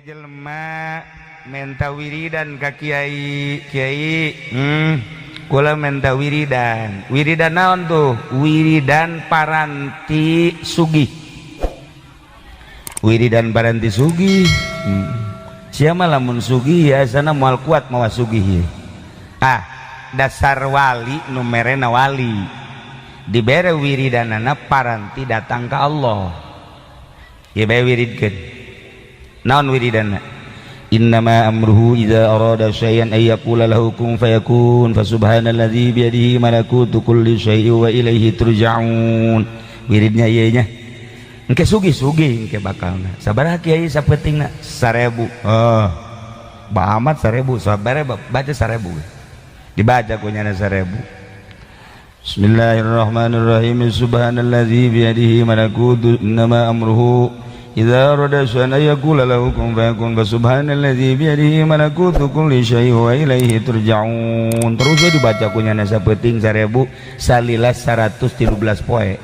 Jelema menta wiridan ka kiai. Kiai, kula menta wiridan. Wiridan naon tuh? Wiridan paranti sugih. Wiridan paranti sugih. Siapa lamun sugih ya sana moal kuat mawa sugih. Ah, dasar wali nu merena wali dibere wiridanana paranti datang ke Allah ya bae wiridkeun. Naon wiridana? Innama amruhu idza arada syai'an ay yaqula lahu kun fayakun, fa subhanalladzi biyadihi malakutu kulli syai'in wa ilaihi turja'un. Wiridnya ieu nya engke sugih-sugih engke bakalna. Sabaraha, Kiai, sapeutingna? 1000. Oh, ba amat 1000. Sabaraha? Baca 1000. Dibaca ku nyana 1000. Bismillahirrahmanirrahim. Subhanalladzi biyadihi malakutu, innama amruhu idza arada syai'an ay yaqula lahu kun fayakun, fa subhanalladzi biyadihi malakutu kulli syai'in wa ilaihi turja'un. Terus we dibaca ku nyana sapeuting 1000 salila 113 poe.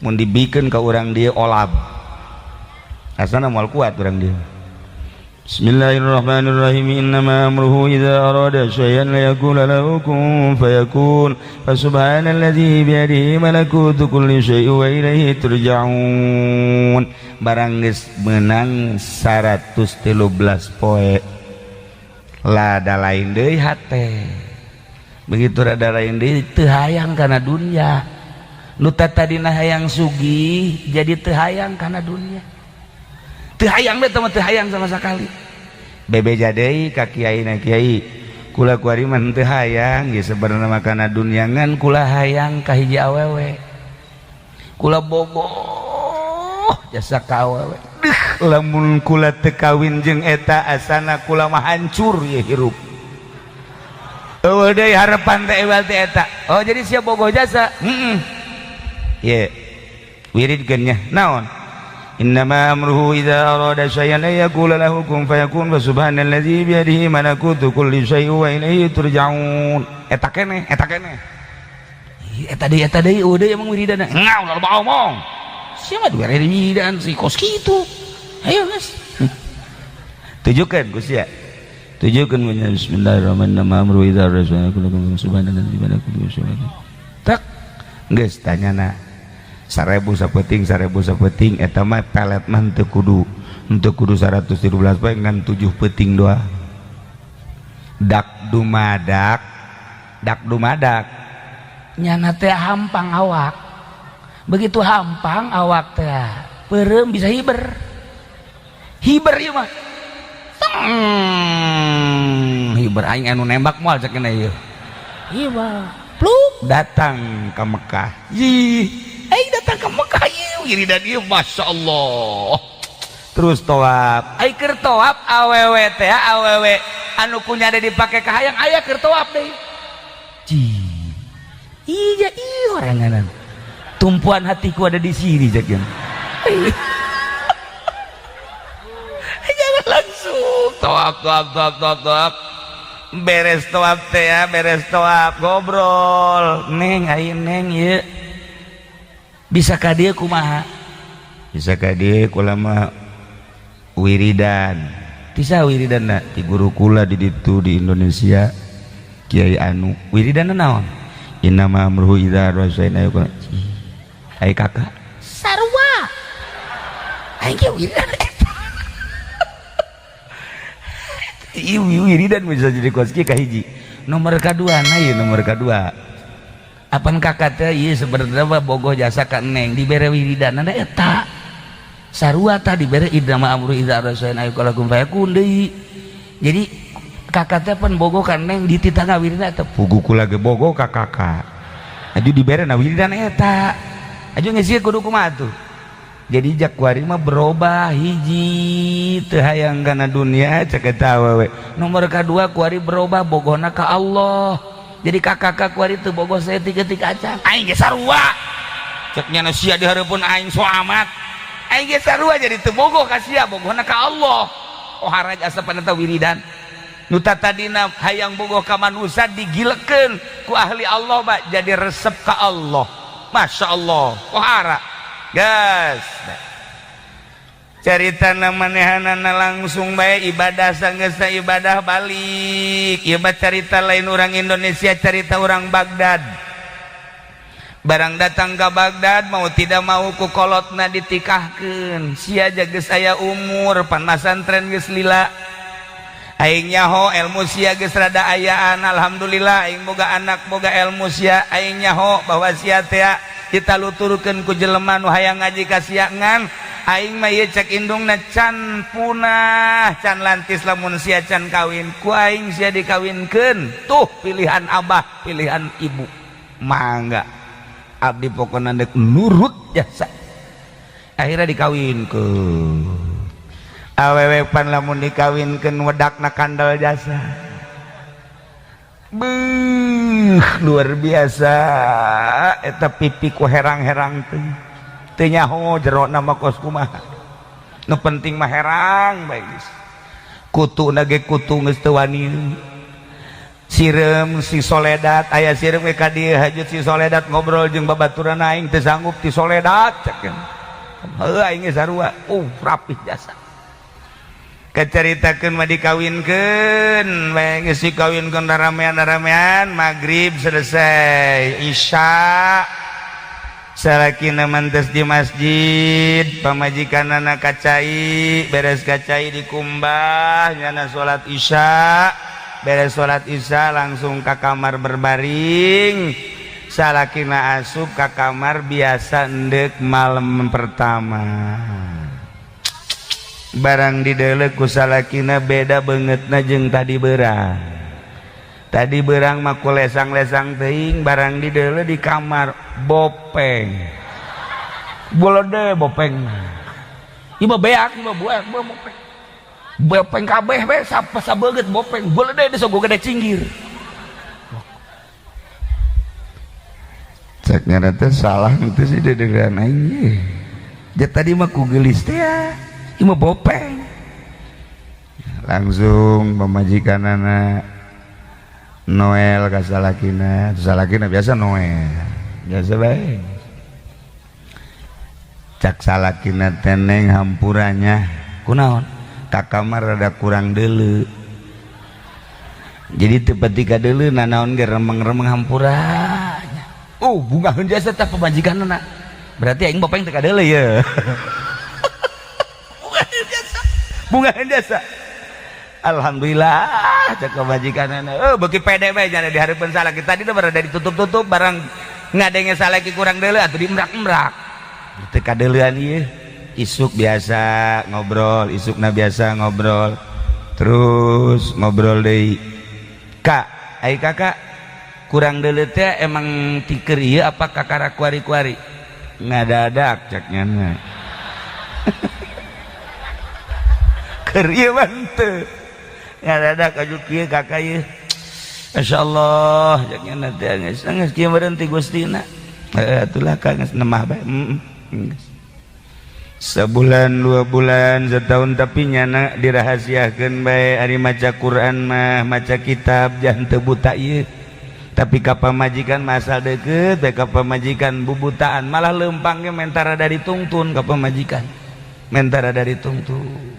Mun dibikeun ka urang dieu olab, asana moal kuat urang dieu. Bismillahirrahmanirrahim. Innama amruhu idza arada syai'an la yaqula lahu kun fayakun, fa subhanalladzi biyadihi malakutu kulli syai'in wa ilaihi turja'un. Barang geus meunang 113 poe, lada lain deui hate. Begitu rada lain deui, teu hayang kana dunya. Nu tadina hayang sugih jadi teu hayang kana dunya. Teu hayang teh mah teu hayang sama sekali. Bebeja deui ka kiai na, "Kiai, kula kuari mah teu hayang ge sebenarnya mah kana dunya, ngan kula hayang ka hiji awewe. Kula bogoh jasa ka awewe. Deuh, lamun kula teu kawin jeung eta asana kula mah hancur ye hirup. Eueuh deui harapan teh ewal teh eta." "Oh, jadi sia bogoh jasa?" "Heeh." "Ye, wiridkeun nya." "Naon?" Innama amruhu idza arada syai'an ay yaqula lahu kun fayakun, fa subhanalladzi biyadihi malakutu kulli syai'in wa ilaihi turja'un. Eta keneh, eta keneh. Eta deui, eta deui, eueuh deui emang wiridana. Ngau loba omong. Sia mah dibere wiridan si kos kitu. Ayo geus. Tujukeun ku sia. Tujukeun punya. Bismillahirrahmanirrahim. Amru idza arada syai'an yaqula subhanalladzi biyadihi malakutu kulli syai'in. Tak geus tanyana 1000 sapeuting, 1000 sapeuting. Eta mah pelet mah teu kudu 113 poe, ngan 7 peuting doa. Dak dumadak dak dumadak nyana teh hampang awak. Begitu hampang awak teh peureum bisa hiber hiber ieu mah. Teng, hiber aing anu nembak moal cek ieu. Hiber pluk datang ke Mekah. Ih, aing datang ke Mekah ieu wiridan ieu, Masya Allah. Terus toab, ai keur toab awewe teh, awewe anu kunya ada dipake ka hayang aya keur toab deui. Ci, iya iya, oranganan tumpuan hatiku ada di sini cek. Jangan langsung toab toab toab toab toab. Beres toab teh ya, beres toab ngobrol, "Neng, ayo Neng, ieu bisa ka dieu kumaha?" "Bisa ka dieu kula mah wiridan." "Ti saha wiridanna?" "Ti guru kula di ditu di Indonesia, Kiai anu." "Wiridanna naon?" "Innama amruhu idza arada syai'an ay yaqula." Ai kakak sarua aing ge wiridan eta. Ieu wiridan bisa jadi kos kieu. Kahiji, nomor kadua na ieu, nomor kadua apan kakak teh ieu sebenarnya mah bogoh jasa ka Neng, dibere wiridan eta sarua tah, dibere innama amru idza arada syai'an ay yaqula kun fayakun deui. Jadi kakak teh pan bogoh ka Neng, dititah wiridan eta. Puguh kula ge bogoh ka kakak, aju dibere na wiridan eta, aju geus kudu kumaha tuh? Jadi jak kuari mah berubah, hiji teu hayang kana dunia cek eta awewe, nomor kadua kuari berubah bogohna ka Allah. Jadi kakak kuari teu bogoh saeutik-eutik acan. Aing ge sarua cek nyana, sia di hareupeun aing so amat. Aing ge sarua, jadi teu bogoh ka sia, bogohna ka Allah. Oh, haraj asapan eta wiridan. Nu tadina hayang bogoh ka manusia digilekeun ku ahli Allah, Pak, jadi resep ka Allah. Masya Allah, kohara gas. Carita manehanana langsung bae ibadah, sanggeusna ibadah balik. Ieu mah carita lain orang Indonesia, carita orang Baghdad. Barang datang ke Baghdad, mau tidak mau ku kolotna ditikahkeun. Sia geus aya umur pan, masantren geus lila. Aing nyaho ilmu sia geus rada ayaan, alhamdulillah aing boga anak boga ilmu sia. Aing nyaho bahwa sia teh ditaluturkeun ku jelema nu hayang ngaji ka sia, ngan aing mah ieu cek indungna can punah, can lantis lamun sia can kawin. Ku aing sia dikawinkeun. Tuh pilihan abah, pilihan ibu, mangga abdi pokona dek nurut jasa. Akhirnya dikawinkeun. Awewe pan lamun dikawinkeun wedakna kandel jasa. Beuh, luar biasa eta pipi ku herang-herang teh. Teu nyaho jerona mah kos kumaha, nu penting mah herang bae geus. Kutu ge kutu geus teu wani. Sireum si soledat aya, sireum we ka dieu hajut si soledat ngobrol jeung babaturan, aing teu sanggup ti soledat cek. Heuh, aing ge sarua. Rapih jasa. Keceritakeun mah dikawinkeun bae geus dikawinkeun, ramean-ramean, maghrib selesai, isya salakina mantes di masjid, pamajikanana kacai, beres kacai dikumbah, nyana salat isya. Beres salat isya langsung ke kamar berbaring. Salakina asup ke kamar biasa endek malam pertama. Barang didelek ku salakina, beda bangetna jeung tadi berang. Tadi berang mah ku lesang-lesang teuing. Barang dideuleu di kamar, bopeng bolode, bopeng ieu mah beak, ieu mah buak bopeng, bopeng kabeh be sapa sabeungeut bopeng bolode disogo gede cinggir. Cek ngaran teh salah teh sih dedengeran aing ye. Ja tadi mah ku geulis teh ya, ieu mah bopeng. Langsung pamajikanana Noel ka salakina, salakina biasa Noel biasa bae. Cak salakina, "Teneng, hampurannya." "Kunaon?" "Ka kamar rada kurang deuleu, jadi teu pati ka deuleu nanaon ge remeng-remeng, hampuranya." Oh, bungaheun jasa tah pamajikanna. Berarti aing bopeng teu ka deuleu ye. Bungaheun jasa, bungaheun jasa. "Alhamdulillah," cek pamajikanana. Oh, beuki pede bae nyana di hareupeun salaki. Tadi teh berada ditutup-tutup, barang ngadenge salaki kurang deuleu atuh diemrak-emrak. Teu kadeuleuan ieu. Isuk biasa ngobrol, isukna biasa ngobrol. Terus ngobrol deui. "Kak, ai kakak kurang deuleu teh emang tiker ieu apa kakara kuari-kuari?" "Ngadadak," cek nyana. Keur ieu mah henteu. Ngadadak aju kieu kakak ieu. Masya Allah, cek nyana teh geus geus kieu meureun ti Gustina. Heuh atulah ka geus nemah bae. Geus. Sebulan, 2 bulan, setahun, tapi nyana dirahasiakeun bae ari maca Quran mah, maca kitab jangan teu buta ieu. Tapi ka pamajikan masal deukeut bae, ka pamajikan bubutaan, malah leumpang ge mentara dari tungtun ka pamajikan. Mentara dari tungtun.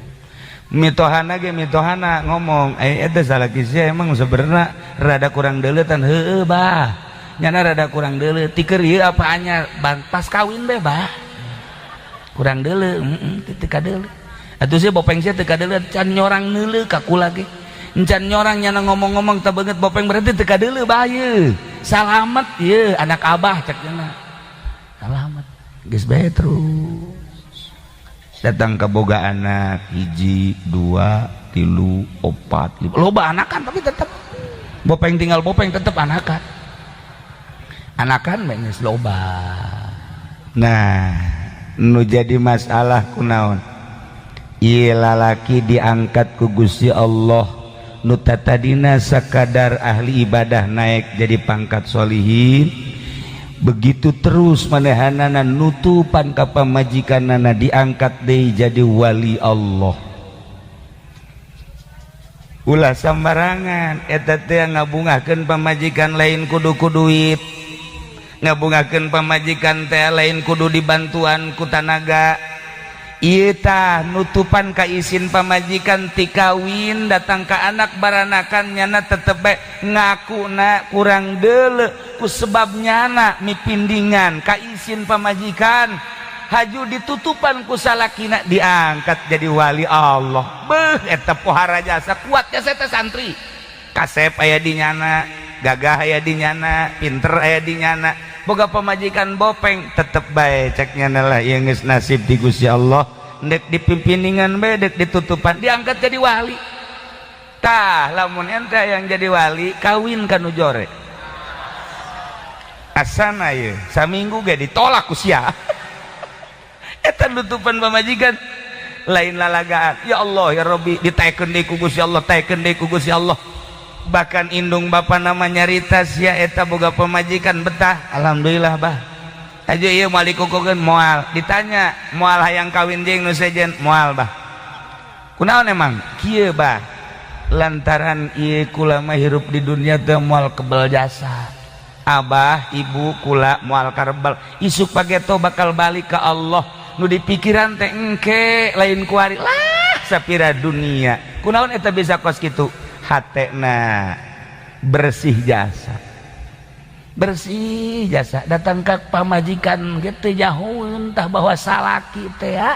Mitohana ge mitohana ngomong, "Eh, eta salaki sia emang sebenarnya rada kurang deuleutan." "Heueuh bah, nyana rada kurang deuleu." "Tiker ieu apa anyar?" "Pas kawin be bah kurang deuleu." Heeh, teu kadeuleu atuh sia bopeng, sia teu kadeuleu, can nyorang neuleu ka kula ge, encan nyorang nyana ngomong-ngomong teu beungeut bopeng, berarti teu kadeuleu bah ieu. Salamet ieu anak abah," cek cenah. Salamet geus bae. Terus datang ke boga anak hiji, dua, tilu, opat, lima, loba anakan, tapi tetep bopeng tinggal bopeng, tetep anakan, anakan geus loba. Nah, nu jadi masalah kunaon? Ieu lalaki diangkat ku Gusti Allah, nu tatadina sakadar ahli ibadah naik jadi pangkat solihin. Begitu terus manehanana nutupan ka pamajikanana, diangkat deui jadi wali Allah. Ulah sambarangan eta teh ngabungahkeun pamajikan lain kudu ku duit, ngabungahkeun pamajikan teh lain kudu dibantuan ku tanaga. Ieu tah nutupan ka isin pamajikan ti kawin datang ka anak baranakan, nyana tetep bae ngakuna kurang deuleu ku sebab nyana mipindingan ka isin pamajikan, haju ditutupan ku salakina, diangkat jadi wali Allah. Beuh, eta pohara jasa, kuat jasa teh. Santri kasep aya di nyana, gagah aya di nyana, pinter aya di nyana, boga pamajikan bopeng, tetep bae cek nyana lah, ieu geus nasib di Gusti Allah, ndek dipimpiningan bae, dek ditutupan, diangkat jadi wali. Tah, lamun ente yang jadi wali, kawin kanu jore, asana ye saminggu ge ditolak ku sia. Eta nutupan pamajikan lain lalagaan. Ya Allah ya Rabbi, ditaekeun deui ku Gusti Allah, taekeun deui ku Gusti Allah. Bahkan indung bapa nama nyarita, sia eta boga pemajikan betah, alhamdulillah bah aja ieu moal dikukukeun, moal ditanya, moal hayang kawin jeung nu sejen, moal bah. Kunaon emang kieu bah? Lantaran ieu kula mah hirup di dunia teh moal kebel jasa abah ibu kula, moal karebel, isuk pageto bakal balik ke Allah. Nu dipikiran teh engke, lain kuari lah, sapira dunia. Kunaon eta bisa kos kitu? Hatena bersih jasa, bersih jasa. Datang ke pamajikan gitu nyahoeun tah bahwa salaki teh ya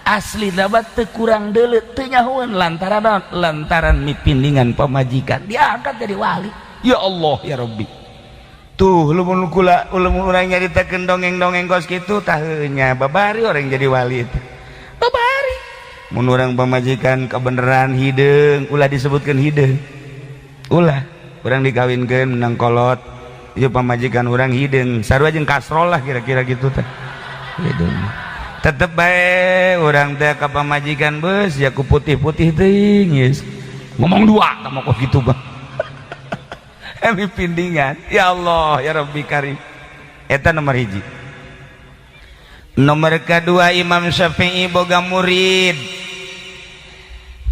asli dapat teu kurang deuleu, teu nyahoeun. Lantaran naon? Lantaran mipindingan pamajikan, diangkat jadi wali. Ya Allah ya Rabbi, tuh lamun kula, lamun urang nyaritakeun dongeng-dongeng kos kitu tah nya babari orang jadi wali itu, babari. Mun urang pamajikan kebenaran hideung, ulah disebutkan hideung, ulah. Urang dikawinkeun menang kolot, ieu pamajikan urang hideung sarua jeung kasrol lah, kira-kira gitu teh hideung. Tetep bae urang teh ka pamajikan beus ya ku putih-putih teuing, geus ngomong dua kamu kok gitu bang. Emi pindingan. Ya Allah ya Rabbi Karim, eta nomor hiji. Nomor kedua, Imam Syafi'i boga murid.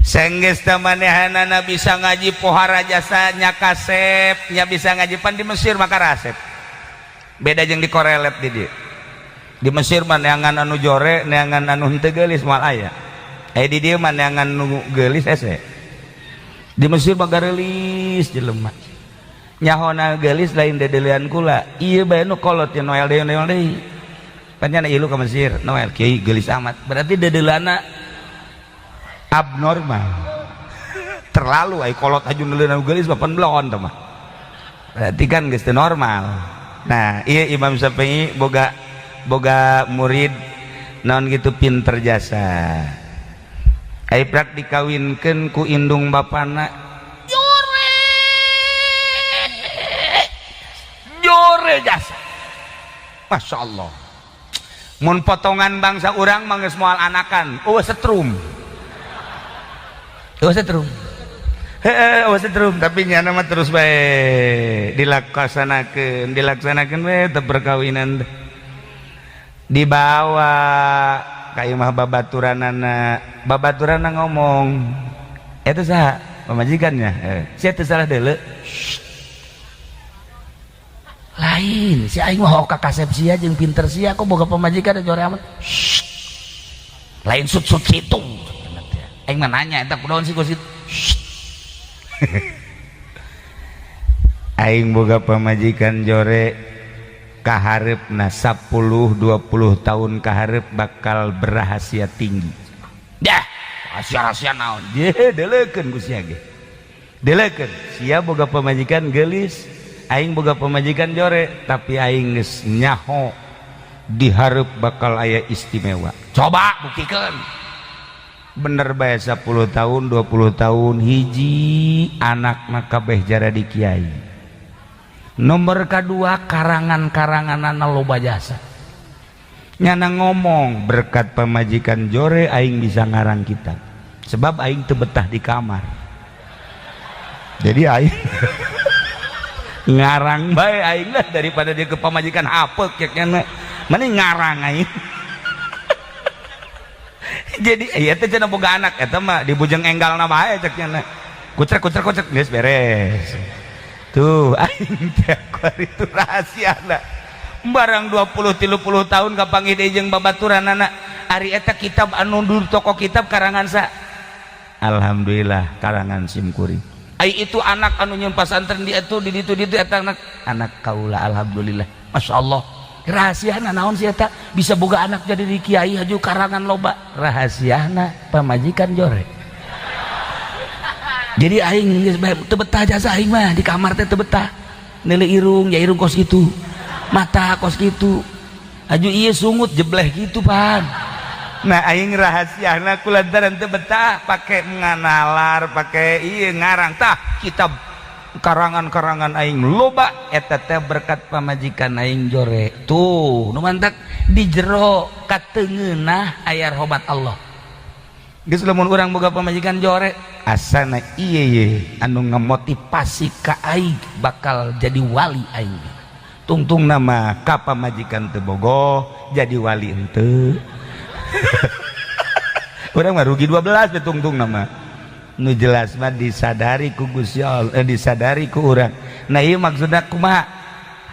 Senggeus manehana bisa ngaji, pohara jasanya, kasep nya bisa ngaji. Pan di Mesir maka rasep beda jeung di korelet. Di dieu di Mesir mah neangan anu jore, neangan anu henteu geulis moal aya. Eh, di dieu mah neangan nu geulis hese. Di Mesir mah gareulis jelema, nyahona geulis lain dedelian kula, ieu bae nu kolot ya Noel deui, Noel deui. Pan ilu ke Mesir, Noel kiai geulis amat, berarti dedelana abnormal, terlalu. Ai kolot aju neuleunan geulis mah pan belon teh mah, berarti kan geus teu normal. Nah, iya, Imam Syafi'i boga boga murid naon gitu, pinter jasa. Ai prak dikawinkeun ku indung bapana jore, jore jasa, Masya Allah. Mun potongan bangsa urang mah geus moal anakan, eueuh setrum, eueuh setrum. Heeh, eueuh setrum, tapi nyana mah terus bae dilaksanakeun, dilaksanakeun we teh perkawinan teh. Dibawa ka imah babaturanana, babaturanna ngomong, "Eta saha pamajikannya?" Eh, sia teu salah deuleu. Lain si aing mah ka kasep sia jeung pinter sia, kok boga pamajikan jore amat. Lain sut-sut situ, aing mah nanya eta kunaon sih kos kitu. Aing boga pamajikan jore, kaharepna 10 20 tahun kaharep bakal berrahasia tinggi. Dah rahasia-rahasia naon je, deleukeun ku sia ge, deleukeun. Sia boga pamajikan geulis, aing boga pamajikan jore, tapi aing geus nyaho dihareup bakal aya istimewa. Coba buktikan. Bener bae, 10 tahun 20 tahun, hiji anak kabeh jara di kiai. Nomor kedua, karangan-karangan loba jasa. Nyana ngomong, berkat pamajikan jore aing bisa ngarang kitab, sebab aing teu betah di kamar, jadi aing ngarang bae aing lah, daripada dia ke pamajikan apek kayaknya mending ngarang aing. Jadi iya teh cenah boga anak eta mah dibujeng enggalna bae, cek nyana kucrek kucrek kucrek geus beres. Tuh, aing teh itu rahasia. Barang 20 30 tahun kapanggih deui jeung babaturanana. Ari eta kitab anu di toko kitab karangan sa? Alhamdulillah, karangan sim kuring. Ai itu anak anu nyieun pasantren di itu, di ditu, di itu, eta anak anak kaula. Alhamdulillah, Masya Allah. Rahasiana naon sih eta bisa boga anak jadi di kiai, haju karangan loba? Rahasiana pamajikan jore. Jadi aing geus bae teu betah jasa aing mah di kamar teh, teu betah. Neuleu irung ya, irung kos kitu, mata kos kitu, haju ieu sungut jebleh gitu pan. Nah, aing rahasiana kulantaran teu betah pake nganalar, pake ieu ngarang tah kitab, karangan-karangan aing loba eta teh berkat pamajikan aing jore. Tuh nu mantak di jero katengeunah aya rahmat Allah. Geus, lamun urang boga pamajikan jore, asana ieu ye anu ngamotivasi ka aing bakal jadi wali. Aing tungtung nama ka pamajikan teu bogoh, jadi wali henteu. Urang mah rugi 12 be tungtung nama. Nu jelas mah disadari ku Gusti Allah, disadari ku urang. Nah, ieu maksudna kumaha?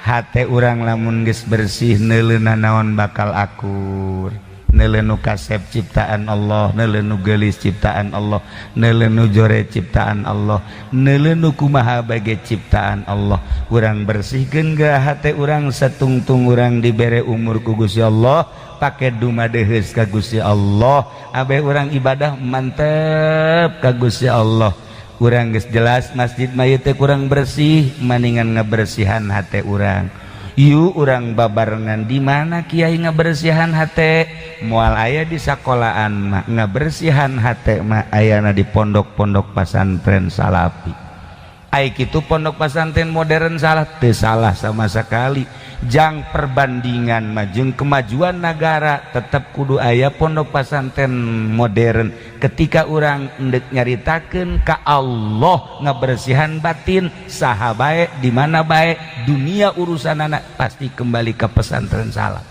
Hate urang lamun geus bersih, neuleuna naon bakal akur. Neuleu nu kasep ciptaan Allah, neuleu nu geulis ciptaan Allah, neuleu nu jore ciptaan Allah, neuleu nu kumaha bage ciptaan Allah. Urang bersihkeun ge hate urang satungtung urang dibere umur ku Gusti Allah, pake dumadeheus ka Gusti Allah, abeh urang ibadah mantep ka Gusti Allah. Urang geus jelas masjid mah ieu teh kurang bersih, maningan ngabersihan hate urang. Yuk urang babarengan. Di mana kiai ngabersihan hate? Moal aya di sakolaan mah. Ngabersihan hate mah ayana di pondok-pondok pasantren salafi. Ai kitu pondok pasantren modern salah? Teu salah sama sekali. Jang perbandingan mah jeung kemajuan negara, tetap kudu aya pondok pasantren modern. Ketika urang endek nyaritakeun ka Allah, ngabersihan batin, saha bae, di mana bae dunia, urusan anak pasti kembali ke pesantren salaf.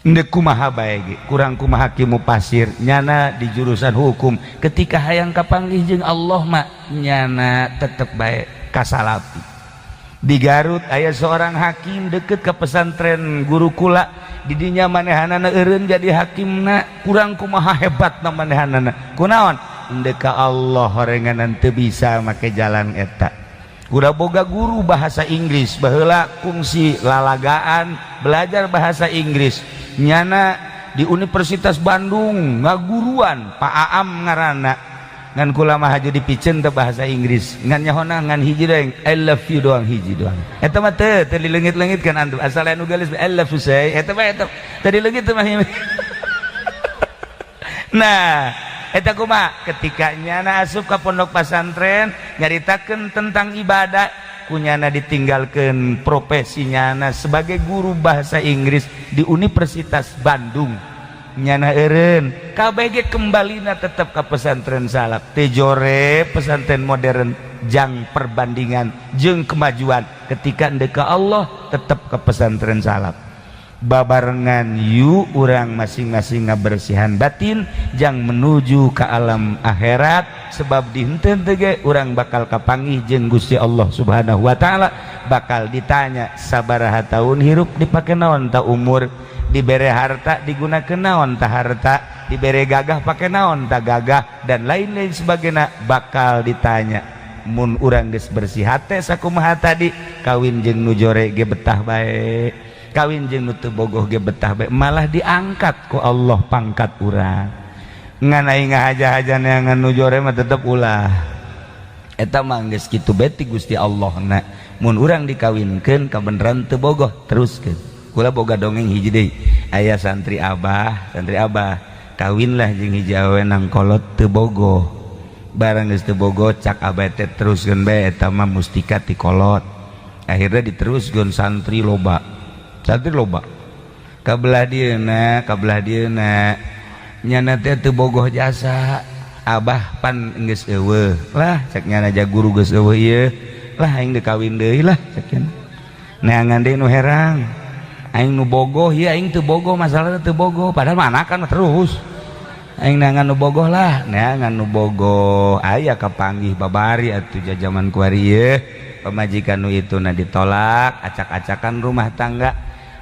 Endek kumaha bae ge, kurang kumaha kimu pasir nyana di jurusan hukum, ketika hayang kapanggih jeung Allah mah nyana tetep bae ka salafi. Di Garut aya seorang hakim deket ke pesantren gurukula. Didinya manehanana eureun jadi hakimna, kurang kumaha hebat na manehanana. Kunaon? Endek ka Allah horenganan teu bisa make jalan eta. Udah boga guru bahasa Inggris baheula, kungsi lalagaan belajar bahasa Inggris nyana di Universitas Bandung, ngaguruan, Pak Aam ngaranna. Ngan kula mah haju dipiceun teh bahasa Inggris, ngan nyahona ngan hiji doang, "I love you" doang, hiji doang. Eta mah teu teu dileungit-leungit kan antum, asal anu geulis "I love you" say, eta mah eta teu dileungit teh mah. Nah, eta kumaha ketika nyana asup ka pondok pesantren nyaritakeun tentang ibadah, kunyana ditinggalkan profesi nyana sebagai guru bahasa Inggris di Universitas Bandung, nyana eureun KBG, kembalina tetap ke pesantren salaf. Teu jore pesantren modern jang perbandingan jeung kemajuan, ketika endek ka Allah tetap ke pesantren salaf. Babarengan yuk urang masing-masing ngabersihan batin jang menuju ke alam akhirat, sebab di henteu ge urang bakal kapanggih jeung Gusti Allah Subhanahu wa taala, bakal ditanya sabaraha tahun hirup, dipake naon ta umur, dibere harta digunakan naon ta harta, dibere gagah pake naon ta gagah, dan lain-lain sebagainya bakal ditanya. Mun urang geus bersih hate sakumaha tadi, kawin jeung nu jore ge betah bae, kawin jeung nu teu bogoh ge betah bae, malah diangkat ku Allah pangkat urang. Ngan aing ngahaja-haja neangan nu jore mah tetep ulah. Eta mah geus kitu bae ti Gusti Allah na. Mun urang dikawinkeun kabeneran teu bogoh, teruskeun. Kula boga dongeng hiji deui. Aya santri abah, santri abah kawinlah jeung hiji awewe nang kolot teu bogoh. Barang geus teu bogoh, cak abah teh teruskeun bae, eta mah mustika ti kolot. Akhirnya diteruskeun, santri loba, santri loba. Kabelah dieuna, kabelah dieuna nyana teh teu bogoh jasa. Abah pan geus eueuh lah, cek nyana, ja guru geus eueuh ieu lah, aing deuk kawin deui lah, cek nyana. Neangan deui nu herang, aing nu bogoh ieu, aing teu bogoh, masalahna teu bogoh, padahal mah anakan mah terus. Aing neangan nu bogoh lah, neangan nu bogoh aya, kapanggih babari atuh jajaman kuari ieu. Pamajikan nu itu na ditolak, acak-acakan rumah tangga.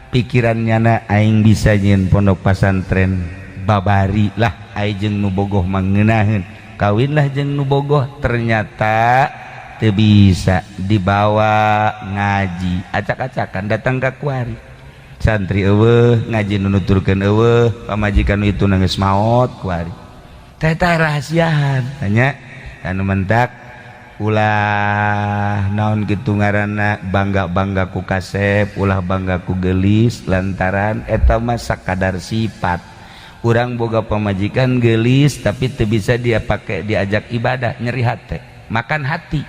Pikirannya na, aing bisa nyieun pondok pasantren. Babari lah ai jeung nu bogoh mah ngeunaheun. Kawinlah jeung nu bogoh, ternyata teu bisa dibawa ngaji. Acak-acakan datang ka kuari. Santri eueuh, ngaji nu nuturkeun eueuh, pamajikan itu nangis maot kuari. Teh rahasiaan hanya anu mentak ulah naon gitu ngaranna bangga-bangga ku kasep, ulah bangga ku gelis lantaran eta mah sakadar sifat. Urang boga pamajikan gelis tapi teu bisa dia pakai diajak ibadah, nyeri hati, makan hati.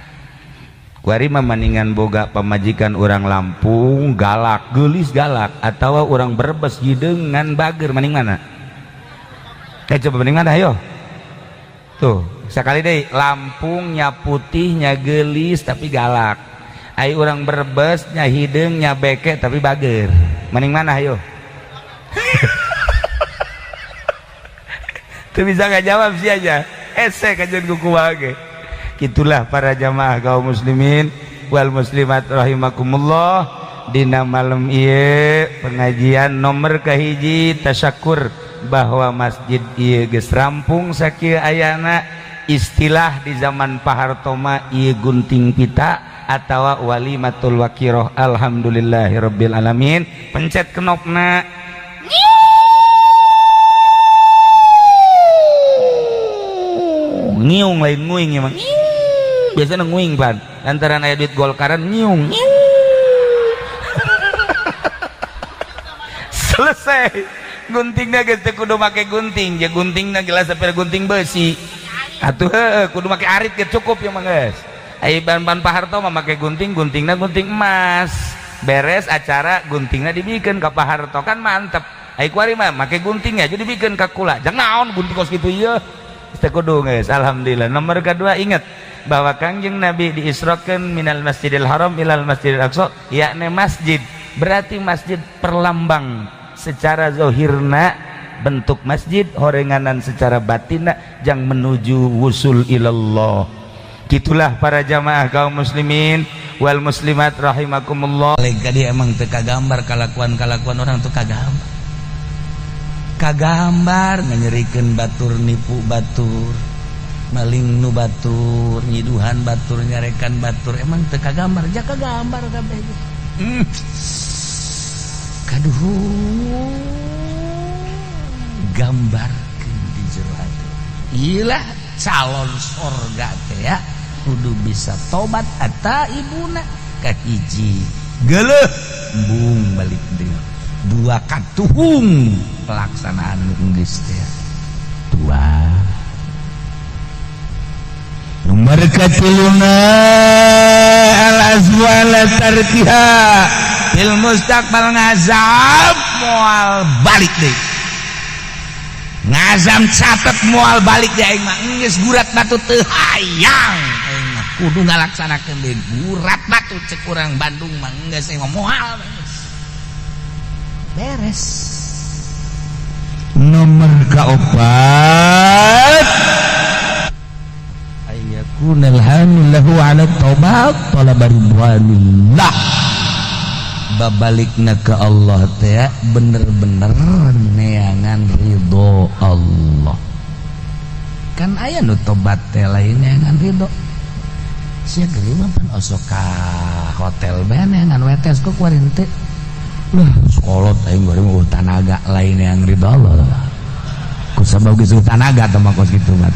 Kuari mah maningan boga pamajikan urang Lampung galak, gelis galak atau urang Brebes hideung ngan bager, maning mana? Coba mending mana ayo? Tuh, sekali deh Lampungnya putihnya gelis tapi galak. Ai urang Brebes nya hideung nya beke tapi bager. Mending mana ayo? Tuh bisa nggak jawab sih aja. Ese kajian kuku wage. Itulah para jamaah kaum muslimin wal muslimat rahimakumullah. Dina malam ieu pengajian nomor kahiji tasyakur bahwa masjid ieu geus rampung sakieu ayana. Istilah di zaman Pak Harto mah ieu gunting pita atawa walimatul wakiroh. Alhamdulillahirabbil alamin. Pencet knopna ngiung lain nguing emang. Biasanya nguing pan lantaran aya duit Golkaran ngiung. Selesai guntingna geus teu kudu make gunting, ja guntingna gelas sampai gunting besi. Atuh heueuh kudu make arit ge cukup ya mah geus. Ai ban-ban Pak Harto mah make gunting, guntingna gunting emas. Beres acara guntingna dibikeun ka Pak Harto kan mantep. Ai kuari mah make gunting aja dibikeun ka kula. Jang naon gunting kos kitu ieu. Teu kudu geus. Alhamdulillah. Nomor kedua ingat bahwa Kangjeng Nabi diisrokeun minal Masjidil Haram ilal Masjidil Aqsa, yakni masjid. Berarti masjid perlambang secara zohirna bentuk masjid, horenganan secara batinna jang menuju wusul ilallah. Gitulah para jamaah kaum muslimin wal muslimat rahimakumullah. Tadi emang teu kagambar kalakuan-kalakuan orang tuh kagambar. Kagambar nganyerikeun batur, nipu batur, maling nu batur, nyiduhan batur, nyarekan batur, emang teu kagambar, ja kagambar kabeh. Kaduh gambarkeun di jero hati. Iyalah calon sorga teh ya kudu bisa tobat ata ibuna kahiji geuleuh embung balik deui dua katuhung pelaksanaan geus teh dua nomor katiluna al azmu ala tarkiha fil mustaqbal ngazab moal balik deui ngazam catet moal balik deui aing mah geus gurat batu teu hayang aing mah kudu ngalaksanakeun deui gurat batu cek urang Bandung mah geus aing mah moal beres. Nomor kaopat ayakunal hamil lahu ala taubat talaba ridwanillah. Babalikna ke Allah teh bener-bener neangan ridho Allah. Kan aya nu tobat teh lain neangan ridho. Sia geuning mah pan osok ka hotel bae neangan wetes kok kuari teh. Lah sekolot aing bari mah tanaga lain neangan ridho Allah. Ku sabab geus tanaga teh mah kos kitu mah.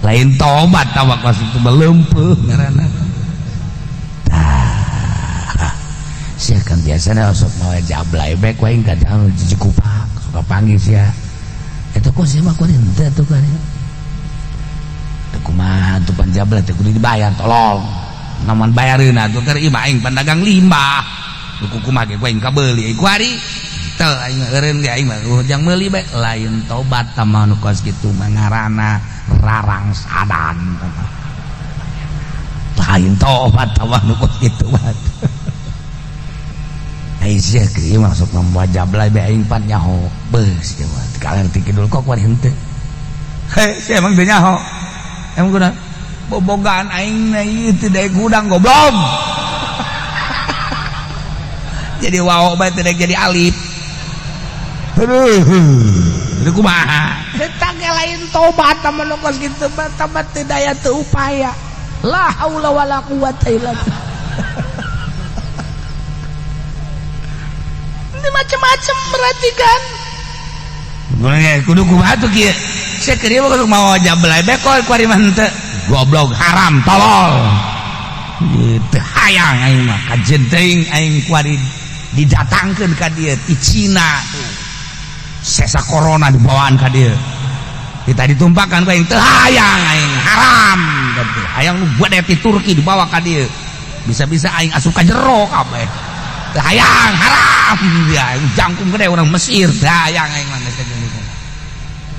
Lain tobat tah mah kos kitu leumpeuh ngaranna. Tah sia kan biasana osok mawa jablay bae ku aing ka Cikupa suka panggil sia. Eta kok sia mah kuari henteu atuh kuari. Teu kumaha atuh pan jablay teh kudu dibayar tolong. Namun bayareun atuh keur ieu mah aing pandagang limbah. Nu kumaha ge ku aing kabeuli kuari. Teu aing eureun ge aing mah jang meuli bae lain tobat tah mah nu kos kitu mah ngaranna rarang sadan. Lain tobat tah mah nu kos kitu mah. Aisyah kieu masuk membawa jablay bae aing pan nyaho beus ieu mah kalian ti kidul kok kuari henteu. Heh sia emang teu nyaho. Emang kunaon bobogaan aing na ieu teu daek hudang goblok. Jadi wawo bae teu daek jadi alif. Aduh, itu kumaha? Eta ge lain tobat mah nu kos kitu mah, tobat teu daya teu upaya. La haula wala quwata illa billah. Ini macam-macam berarti kan. Kudu kumaha tuh kieu? Saya keur ieu mah mau jablay bekol kuari mah henteu. Goblok haram tolol. Teu hayang aing mah kajen teuing aing kuari didatangkeun ka dieu ti Cina tuh. Sesa corona dibawaan ka dieu. Kita ditumpakan ku aing teu hayang aing haram gitu. Hayang nu gede ti Turki dibawa ka dieu. Bisa-bisa aing asup ka jero kabeh. Teu hayang haram ya jangkung gede urang Mesir teu hayang aing mah geus kajeun.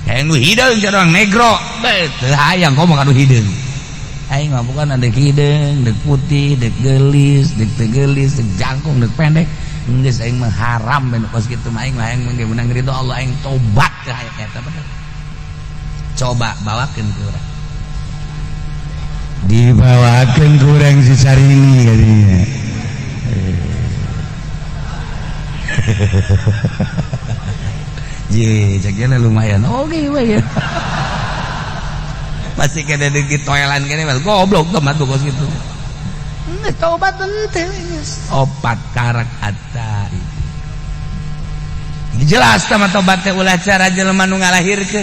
Hayang nu hideung cenah urang negro. Beuh teu hayang komo ka nu hideung. Aing mah bukan ada hideung, deuk putih, deuk geulis, deuk teu geulis, deuk jangkung, deuk pendek. Geus aing mah haram ben kos kitu mah aing mah aing mah meunang ridho Allah aing tobat teu hayang eta bener. Coba bawakeun ke urang. Dibawakeun ku urang si Sarini kadinya. Je, ceknya lumayan. Oke, we ya. Masih kena di toilan kene mah goblok tobat tuh kos kitu. Geus tobat henteu geus. Opat karak atta. Jelas tah tobat teh ulah cara jelema nu ngalahirkeun.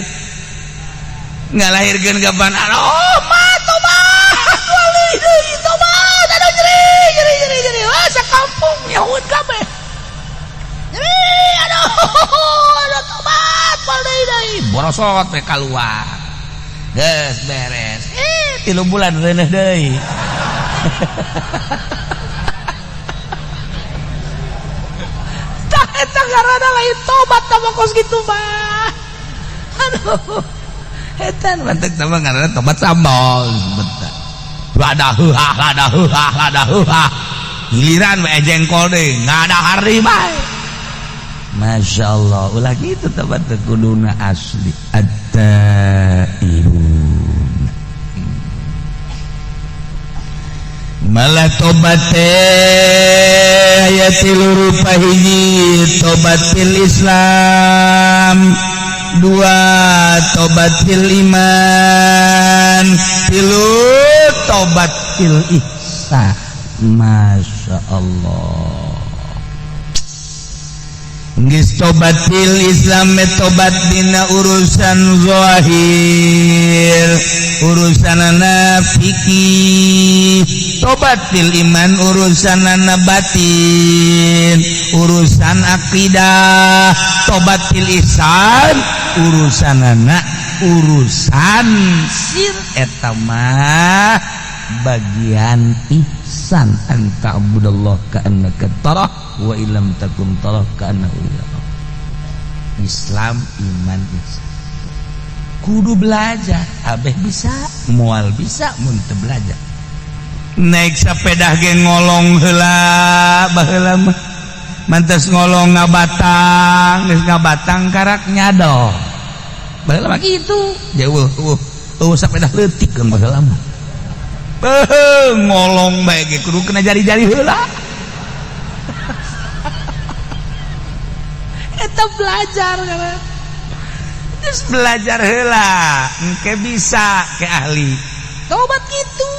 Ngalahirkeun kapan? Oh, mah tobat. Wali deui tobat. Aduh nyeri nyeri nyeri nyeri. Wah, sakampung nyahueun kabeh. Nyeri aduh. Aduh tobat moal deui deui. Borosot we kaluar. Geus beres. 3 bulan reuneuh deui. Tah eta ngaranna lain tobat tah mah kos kitu mah. Aduh. Eta mantek tah mah ngaranna tobat sambal bentar. Lada heuhah lada heuhah lada heuhah. Giliran we jengkol deui ngadahar deui bae. Masya Allah, ulah kitu tobat teh kuduna asli. At-taibun. Malah tobat teh aya tilu rupa hiji tobat fil Islam, dua tobat fil iman, tilu tobat fil ihsan. Masya Allah. Geus tobat fil Islam tobat dina urusan zahir, urusanana fikih. Tobat fil iman urusanana batin, urusan akidah. Tobat fil ihsan urusanana urusan sir eta mah bagian ihsan. Anta abudallah ka'annaka tarah wa illam takun tarah ka'annahu yarah. Islam iman ihsan. Kudu belajar, abeh bisa, moal bisa mun teu belajar. Naik sepeda ge ngolong heula baheula mah. Mantes ngolong ngabatang, geus ngabatang karak nyadol. Baheula mah kitu. Jauh eueuh sepeda leutik kan baheula mah. Beuh ngolong bae ge kudu kena jari-jari heula. Eta belajar kan. Terus belajar heula, engke bisa ke ahli. Tobat kitu.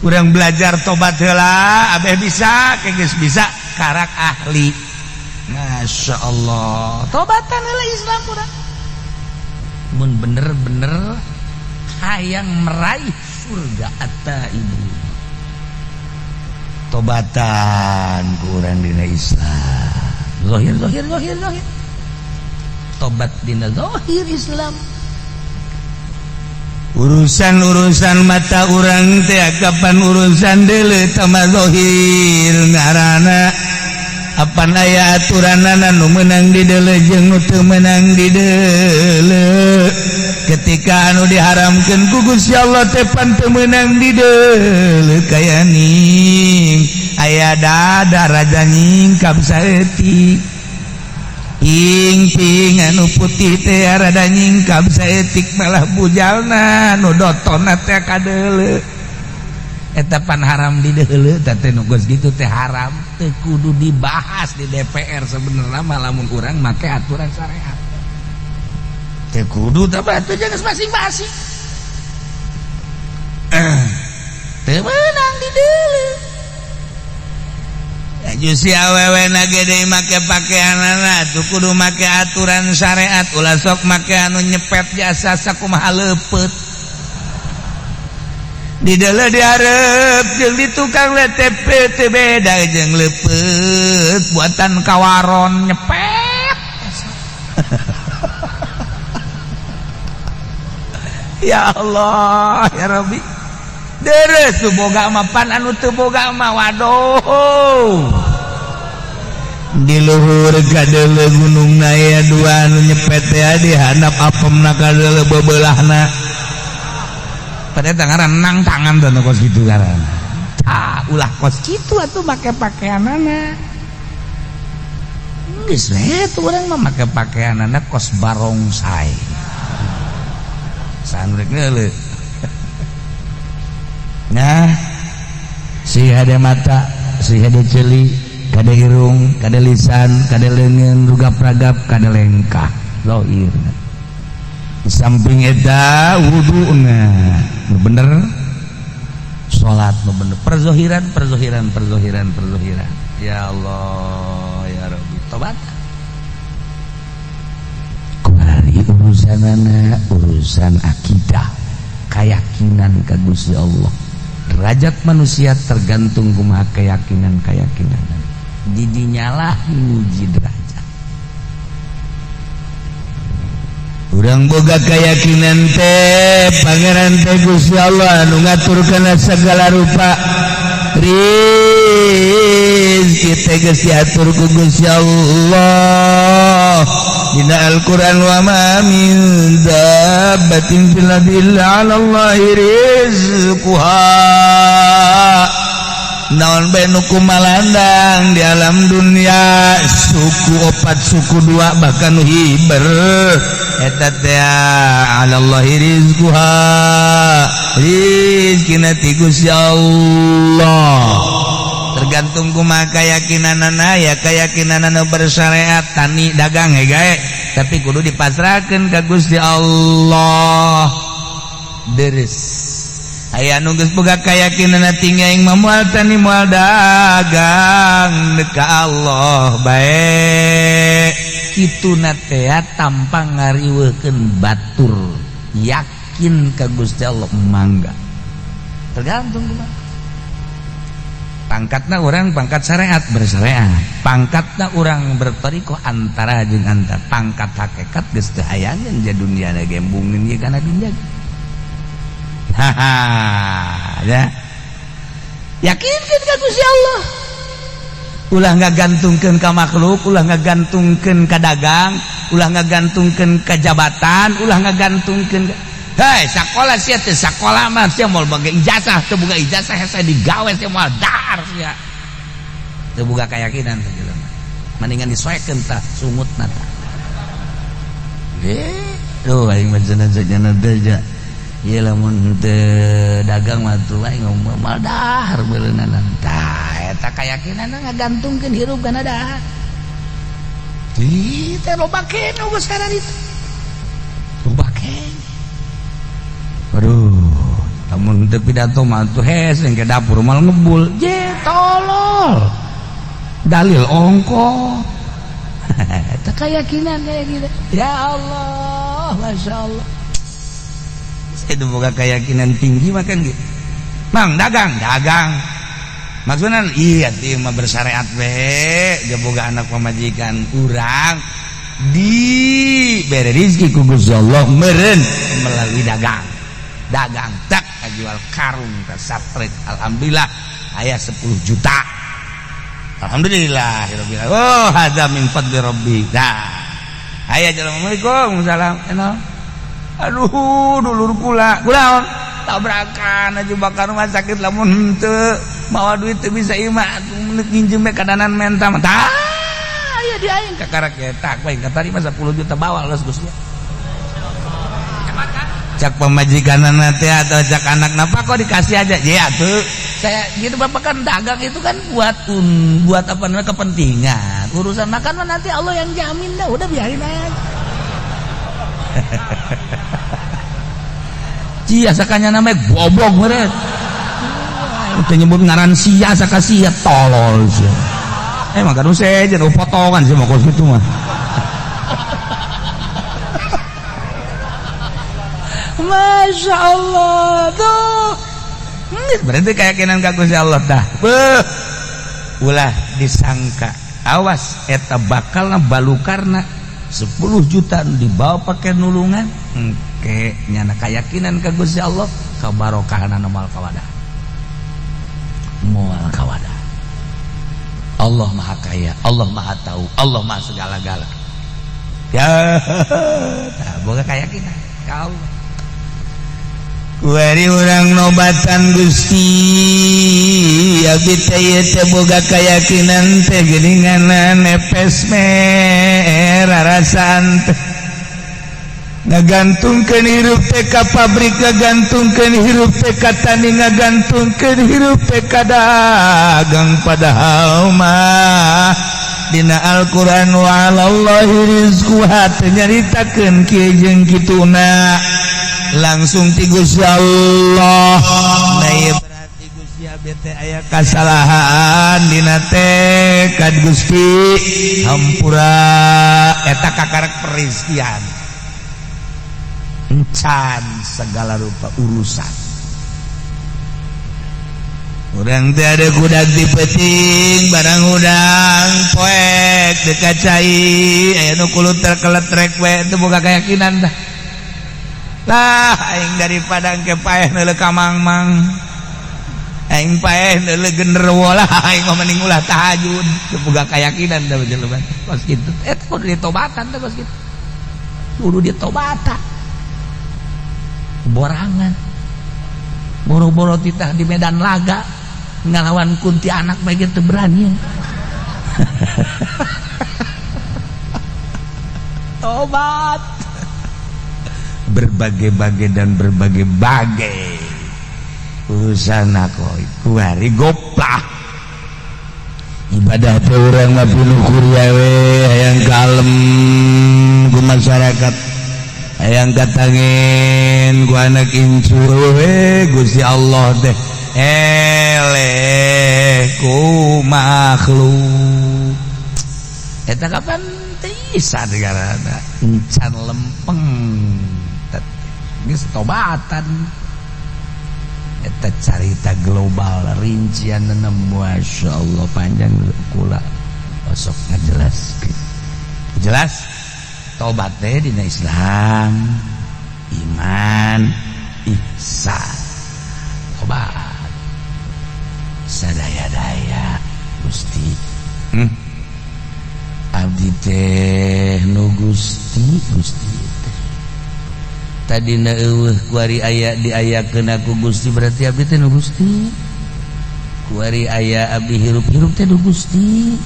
Urang belajar tobat heula, abeh bisa, ke geus bisa karak ahli. Masya Allah. Tobatan heula Islam urang. Mun bener-bener hayang meraih surga atta ibu. Tobatan kurang dina Islam. Zahir zahir zahir zahir. Tobat dina zahir Islam. Urusan-urusan mata urang teh kapan urusan deuleu tama zahir ngaranna apan aya aturanana nu meunang di deuleu jeung nu teu meunang di deuleu. Ketika anu diharamkeun ku Gusti Allah teh pan teu meunang di deuleu kaya ning aya dada raja nyingkap saeutik. Ing-ping anu putih teh rada nyingkap saeutik malah bujalna nu dotonna teh kadeuleu. Eta pan haram di deuleu teh nu geus kitu teh haram, teu kudu dibahas di DPR sebenarnya mah lamun urang make aturan syariat. Teu kudu tapi atuh geus masing-masing. Teu meunang di deuleu. Aju si awewe na gede make pakaianana tuh kudu make aturan syariat, ulah sok make anu nyepet jasa sakumaha leupeut. Di deuleu dihareup jeung di tukang LTP teu beda jeung leupeut buatan kawaron nyepet. Ya Allah ya Rabbi. Deres tuh boga mah pan anu teu boga mah waduh. Di luhur kadeuleu gunungna aya dua anu nyepet teh di handap apemna kadeuleu bebeulahna. Pada tangan nang tangan tuh kos kitu ngaranna. Tah ulah kos kitu atuh make pakaianana. Geus we tuh urang mah make pakaianana kos barongsai. Sanrek geuleuh. Nah, si ada mata, si ada celi, kada irung, kada lisan, kada leungeun, rugap-ragap, kada lengkah, zahir. Di samping eta wuduna bener, salat bener, perzohiran, perzohiran, perzohiran, perzohiran. Ya Allah, ya Rabbi, tobat. Kuari urusanana urusan akidah, keyakinan ka Gusti Allah. Derajat manusia tergantung kumaha keyakinan-keyakinan. Didinyalah nguji derajat. Urang boga keyakinan teh pangeran teh Gusti Allah anu ngatur kana segala rupa. Rizki teh geus diatur ku Gusti Allah. Dina Al-Qur'an wa ma min dabbatin fil ardi illa 'ala Allahi rizquha. Naon bae nu kumalandang di alam dunia, suku opat suku dua bahkan nu hiber eta teh 'ala Allahi rizquha. Rizkina ti Gusti Allah. Tergantung kumaha keyakinanana, ya keyakinanana bersyariat tani dagang gae tapi kudu dipasrahkeun ka Gusti Allah. Deres aya nu geus boga keyakinanna tinggi aing mah moal tani moal dagang ka Allah bae. Kituna teh tanpa ngariweukeun batur, yakin ka Gusti Allah mangga. Tergantung kumaha pangkatna orang pangkat syariat bersyariat, pangkatna orang bertoriko antara jeung antara, pangkat hakikat geus teu hayangeun ja dunia na gembungin ieu kana dunia. Haha ya. Yakinkeun ka Gusti Allah. Ulah ngagantungkeun ka makhluk, ulah ngagantungkeun ka dagang, ulah ngagantungkeun ka jabatan, ulah ngagantungkeun. Hei, sakola sia teh sakola mah sia moal boga ijazah, teu boga ijazah hese digawe sia moal dahar sia. Teu boga keyakinan teh jelema. Mendingan disoekeun tah sungutna tah. Duh aing mah cenah cenah teh ja. Ieu lamun teu dagang mah tuh aing moal dahar beuleunana. Tah eta keyakinanna ngagantungkeun hirup kana dahar. Ih, teh loba keneh geus kararitu. Loba keneh. Aduh, lamun teu pidato mah tuh hes ke dapur mal ngebul. Je tolol. Dalil ongko. Eta keyakinan kayak gitu. Ya Allah, Masya Allah. Saya boga keyakinan tinggi makan gitu. Mang dagang, dagang. Maksudnya iya teh mah bersyariat we, dia boga anak pamajikan urang di bere rezeki ku Gusti Allah meureun melalui dagang. Dagang tak jual karung ke satrek, alhamdulillah aya 10 juta. Alhamdulillah rabbil alamin. Oh hadza min fadli rabbi. Dah. Aya assalamualaikum salam. Aduh dulur kula. Kula tabrakan aja bakar rumah sakit lamun henteu mawa duit teu bisa ieu mah nginjem we kadanan menta mah. Tah aya di aing kakarak eta ku aing katarima 10 juta bawa los Gusti. Hebat kan? Cak pamajikanana teh atau cak anak, napa kok dikasih aja ya tuh saya gitu. Bapak kan dagang itu kan buat buat apa namanya, kepentingan urusan makan mah nanti Allah yang jamin dah, udah biarin aja. Cia sakanya namanya goblok meureun. Itu nyebut ngaran sia saka sia tolol sia. Emang kan sejen potongan sih mau kos gitu mah. Masya Allah tuh. Berarti keyakinan ka Gusti Allah dah. Beuh. Ulah disangka. Awas eta bakal balukarna 10 juta dibawa pakai nulungan. Engke nyana keyakinan ka Gusti Allah kabarokahanana moal kawadah. Moal kawadah. Allah Maha Kaya, Allah Maha Tahu, Allah Maha segala-gala. Ya, tah boga keyakinan ka Allah. Kuari urang nobatan Gusti, abdi teh ieu teh boga keyakinan teh geuningan nepes merah rasaan teh. Ngagantungkeun hirup teh ka pabrik, ngagantungkeun hirup teh ka tani, ngagantungkeun hirup teh ka dagang, padahal mah dina Al-Qur'an wa 'alallahi rizquha teh nyaritakeun kieu jeung kituna. Langsung ti Gusti Allah. Nah ieu berarti Gusti abdi teh aya kasalahan dina tekad Gusti hampura eta kakarek perizkian. Encan segala rupa urusan. Urang teh ada kudak di peting barang udang poek teu kacai aya nu kuluter keletrek we teu boga keyakinan dah. Lah aing daripada engke paeh neuleuh ka mangmang. Aing paeh neuleuh genderuwo lah aing mah mending ulah tahajud. Teu boga keyakinan dah jelema. Kos kitu eta kudu ditobatan teh kos kitu. Kudu ditobatan. Borangan. Boro-boro titah di medan laga ngalawan kunti anak bae teu berani. Tobat. Berbagai-bagai dan berbagai-bagai urusan aku kuari goplah ibadah teh urang mah pinuh kuria we hayang kalem ku masyarakat, hayang katangin ku anak incu we Gusti Allah teh eleh ku makhluk eta kapan bisa negarana encan lempeng geus tobatan eta carita global rincian Masya Allah panjang kula osok ngajelaskeun jelas tobat teh dina Islam iman ihsan tobat sadaya-daya Gusti abdi teh nu Gusti Gusti teh tadina eueuh kuari aya diayakeun aku Gusti berarti abdi teh nu Gusti kuari aya abdi hirup-hirup teh nu Gusti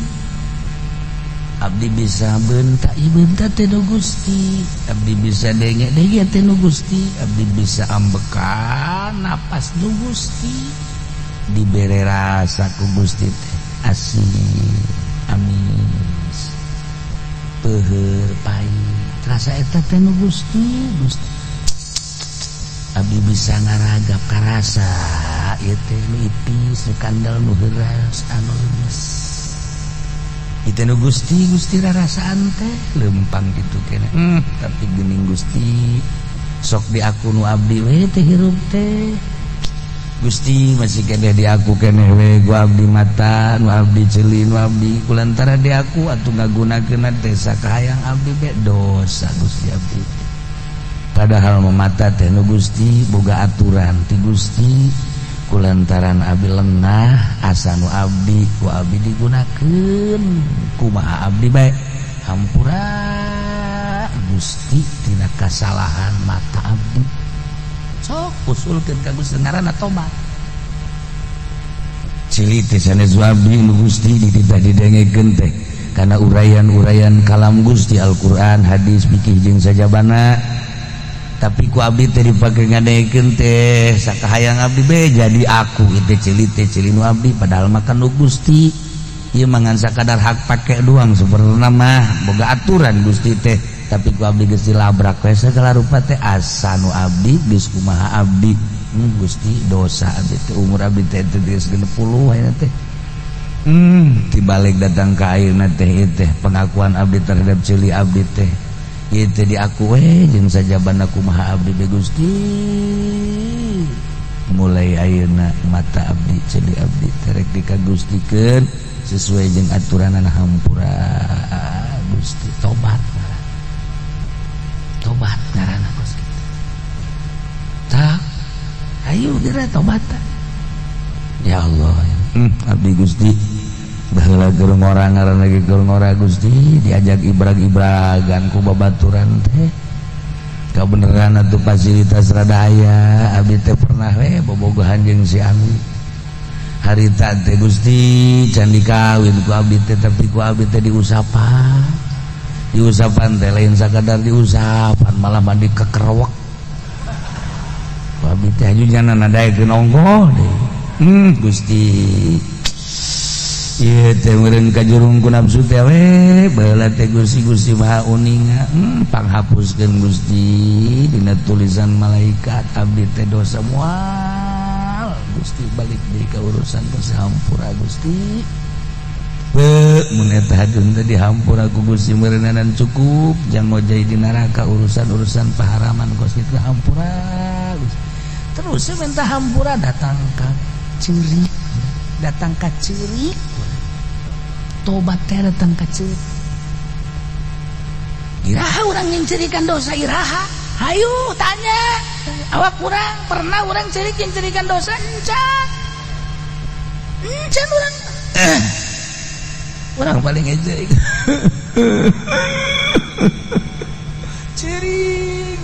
abdi bisa bentak bentak teh nu Gusti abdi bisa denge-denge teh nu Gusti abdi bisa ambekan napas nu Gusti dibere rasa ku Gusti teh asin amis peuheur pahit rasa eta teh nu Gusti Gusti abdi bisa ngaragap karasa ieu teh nu ipis nu kandel nu heuras anu lemes ieu nu Gusti Gusti rarasaan teh lempang kitu keneh tapi geuning Gusti sok di aku nu abdi we teh hirup teh Gusti masih keneh di aku keneh we ku abdi mata nu abdi ceuli nu abdi kulantara di aku atuh ngagunakeun teh sakahayang abdi be dosa Gusti abdi. Padahal memata teh nu Gusti boga aturan ti Gusti kulantaran abdi lengah asa nu abdi ku abdi digunakeun kumaha abdi bae hampura Gusti tina kasalahan mata abdi sok usulkeun ka Gusti ngaranna tobat cili teh sanes abdi nu Gusti dititah didengekeun teh kana uraian-uraian kalam Gusti Al-Qur'an hadis fikih jeung sajabana. Tapi ku abdi teh dipake ngadekeun teh sakahayang abdi be jadi aku itu ceuli teh ceuli nu abdi, padahal makan nu Gusti. Ieu mah ngan sakadar hak pake doang, sebenarnya mah boga aturan Gusti teh, tapi ku abdi geus dilabrak we segala rupa teh, asa nu abdi geus kumaha abdi. Gusti, dosa abdi teh, umur abdi teh geus 60 ayeuna teh. Dibalik datang ke ayeuna teh, ieu teh pengakuan abdi terhadap ceuli abdi teh, ieu teh diaku we jeung sajabana kumaha abdi be. Gusti, mulai ayeuna mata abdi, ceuli abdi terek dikagustikeun sesuai jeung aturanan. Hampura, Gusti. Tobat ngaranna, tobat ngaranna kos kitu. Tak ayo geura tobat. Ya Allah, abdi Gusti baheula keur ngora, ngaranna ge keur ngora, Gusti, diajak ibrag-ibragan ku babaturan teh. Kabeneran atuh fasilitas rada aya, abdi teh pernah we bobogohan jeung si anu harita teh, Gusti, can dikawin ku abdi teh, tapi ku abdi teh diusapan. Diusapan teh lain sakadar diusapan, malah mandi kekerwek ku abdi teh, haju jana nadaekeun ongkoh deui. Gusti, ieu teh meureun kajurung ku nafsu teh we baheula teh. Gusti, Gusti Maha uninga, panghapuskeun, Gusti, dina tulisan malaikat abdi teh dosa. Moal, Gusti, balik deui ka urusan hampura, Gusti. Be mun eta hageung teh dihampura ku Gusti, meureunanan cukup jang ngojay di neraka urusan-urusan paharaman kos kitu. Hampura, Gusti. Terus minta hampura, datang ka ceurik, datang ka ceurik, tobat teh datang ka ceurik. Iraha urang nyincirikan dosa, iraha? Hayu tanya awak urang, pernah urang ceurik nyincirikan dosa? Encan, encan urang. Urang paling ngecerik ceurik.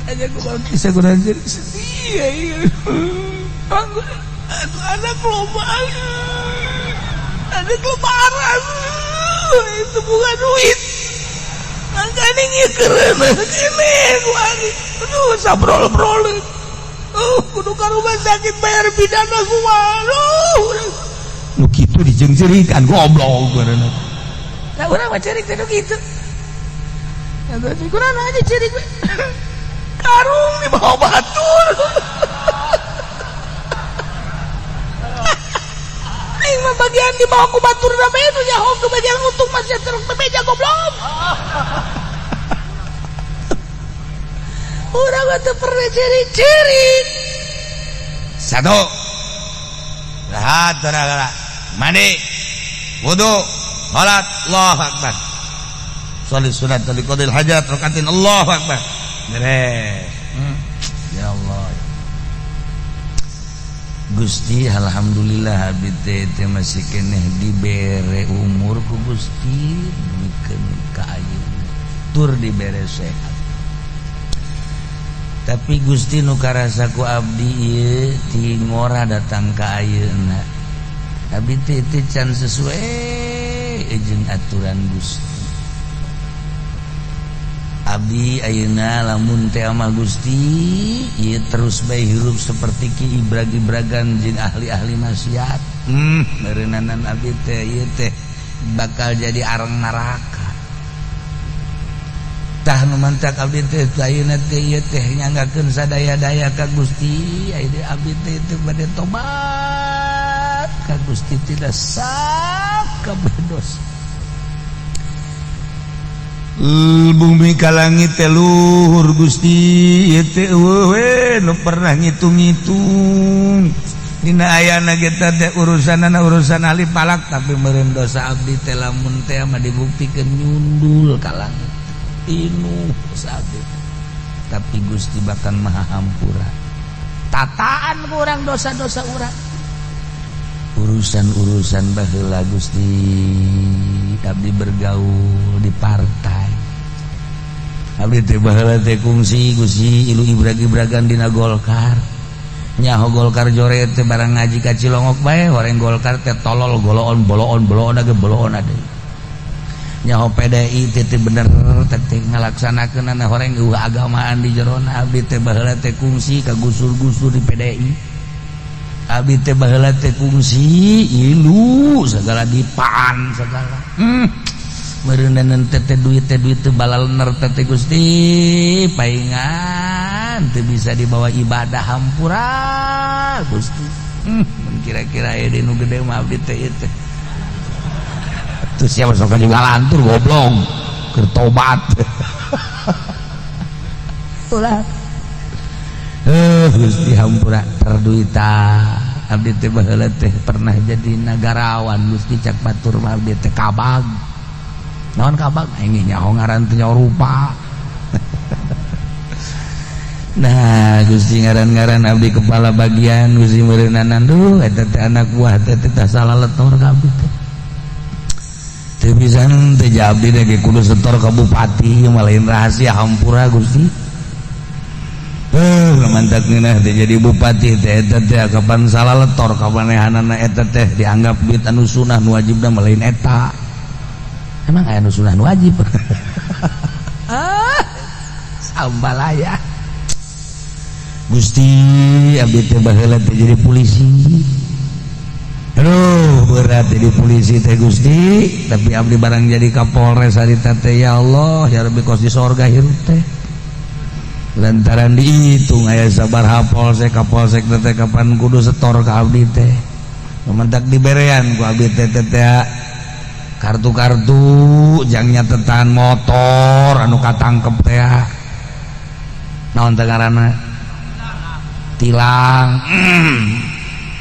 Tanya ku bang kisah kurang ceurik, sedih ya iya. Anak loba, anak lebaran itu bukan duit, makanya keren ini. Aduh, sabrol-brol, oh, kudu ka rumah sakit bayar pidana kumaha. Aduh, nu kitu dijengcerikan, goblok. Nah, urang mah cerik teh nu kitu. Kurang aja cerik karung di bawah batur. Aing mah bagian di bawah ku batur na bae nu nyaho ke bagian untung masih terus bebeja, goblok. Urang mah teu pernah cerik-cerik. Satu. Rahat saudara. Mandi. Wudu. Salat. Allahu Akbar. Salat sunat li qadil hajat rakaatin. Allahu Akbar. Beres. Ya Allah. Gusti, alhamdulillah abdi teh masih keneh dibere umur ku Gusti dugikeun ka ayeuna, tur dibere sehat. Tapi Gusti, nu karasa ku abdi ieu ti ngora datang ka ayeuna, abdi teh teh can sesuai jeung aturan Gusti. Abdi ayeuna lamun teh ama Gusti ieu terus bae hirup seperti ki ibrag-ibragan jeung ahli-ahli maksiat, meureunnanan abdi teh ieu teh bakal jadi arang neraka. Tah, nu mantak abdi teh ayeuna teh ieu teh nyanggakeun sadaya-daya ka Gusti. Ayeuna abdi teh teu bade tobat ka Gusti, tidak sakabeh dosa. Bumi ka langit teh luhur, Gusti, ieu teh eueuh we nu pernah ngitung-ngitung dina ayana kita teh urusanana urusan ahli falak. Tapi meureun dosa abdi teh lamun teh mah dibuktikeun nyundul ka langit, pinuh dosa abdi teh. Tapi Gusti bahkan Maha Hampura, tataan ku urang dosa-dosa urang, urusan-urusan baheula. Gusti, abdi bergaul di partai, abdi teh baheula teh kungsi, Gusti, ilu ibrag-ibragan dina Golkar. Nyaho Golkar jore teh barang ngaji ka Cilongok bae, horeng Golkar teh tolol, goloon boloon boloon age boloon ade. Nyaho PDI teh bener teh ngalaksanakeun horeng eueuh agamaan di jerona. Abdi teh baheula teh kungsi kagusur-gusur di PDI. Abdi teh baheula teh kungsi ilu segala dipaan segala. Meureuneunan teh duit teh duit teh balalener teh Gusti paingan teu bisa dibawa ibadah hampura Gusti. Kira-kira aya nu gede mah abdi teh ieu teh. Terus siapa sok juga lantur goblok keur tobat. Ulah. Gusti hampura terduita. Abdi teh baheula teh pernah jadi nagarawan Gusti cak batur mah abdi teh kabag. Naon kabag? Aing nyaho ngaran teh nyaho rupa. Nah Gusti ngaran-ngaran abdi kepala bagian Gusti meureunanan duh eta teh anak buah teh teh salah letor ka abdi teh. Teu bisa teh abdi teh kudu setor ka bupati mah lain rahasia hampura Gusti. Mantak ngeunah teh jadi bupati teh eta teh kapan salah letor kamanehanana eta teh dianggap duit anu sunah nu wajibna mah lain eta. Emang aya nu sunah nu wajib? Ah, sambalaya. Gusti abdi teh baheula teh jadi polisi. Aduh, berat jadi polisi teh Gusti, tapi abdi barang jadi Kapolres harita teh ya Allah, ya Rabbi kos di sorga hirup teh. Lantaran dihitung aya sabaraha polsek kapolsek teh kapan kudu setor ka abdi teh. Mentak diberean ku abdi teh teh kartu-kartu jang nyatetan motor anu katangkep teh. Naon teh ngaranna? Tilang.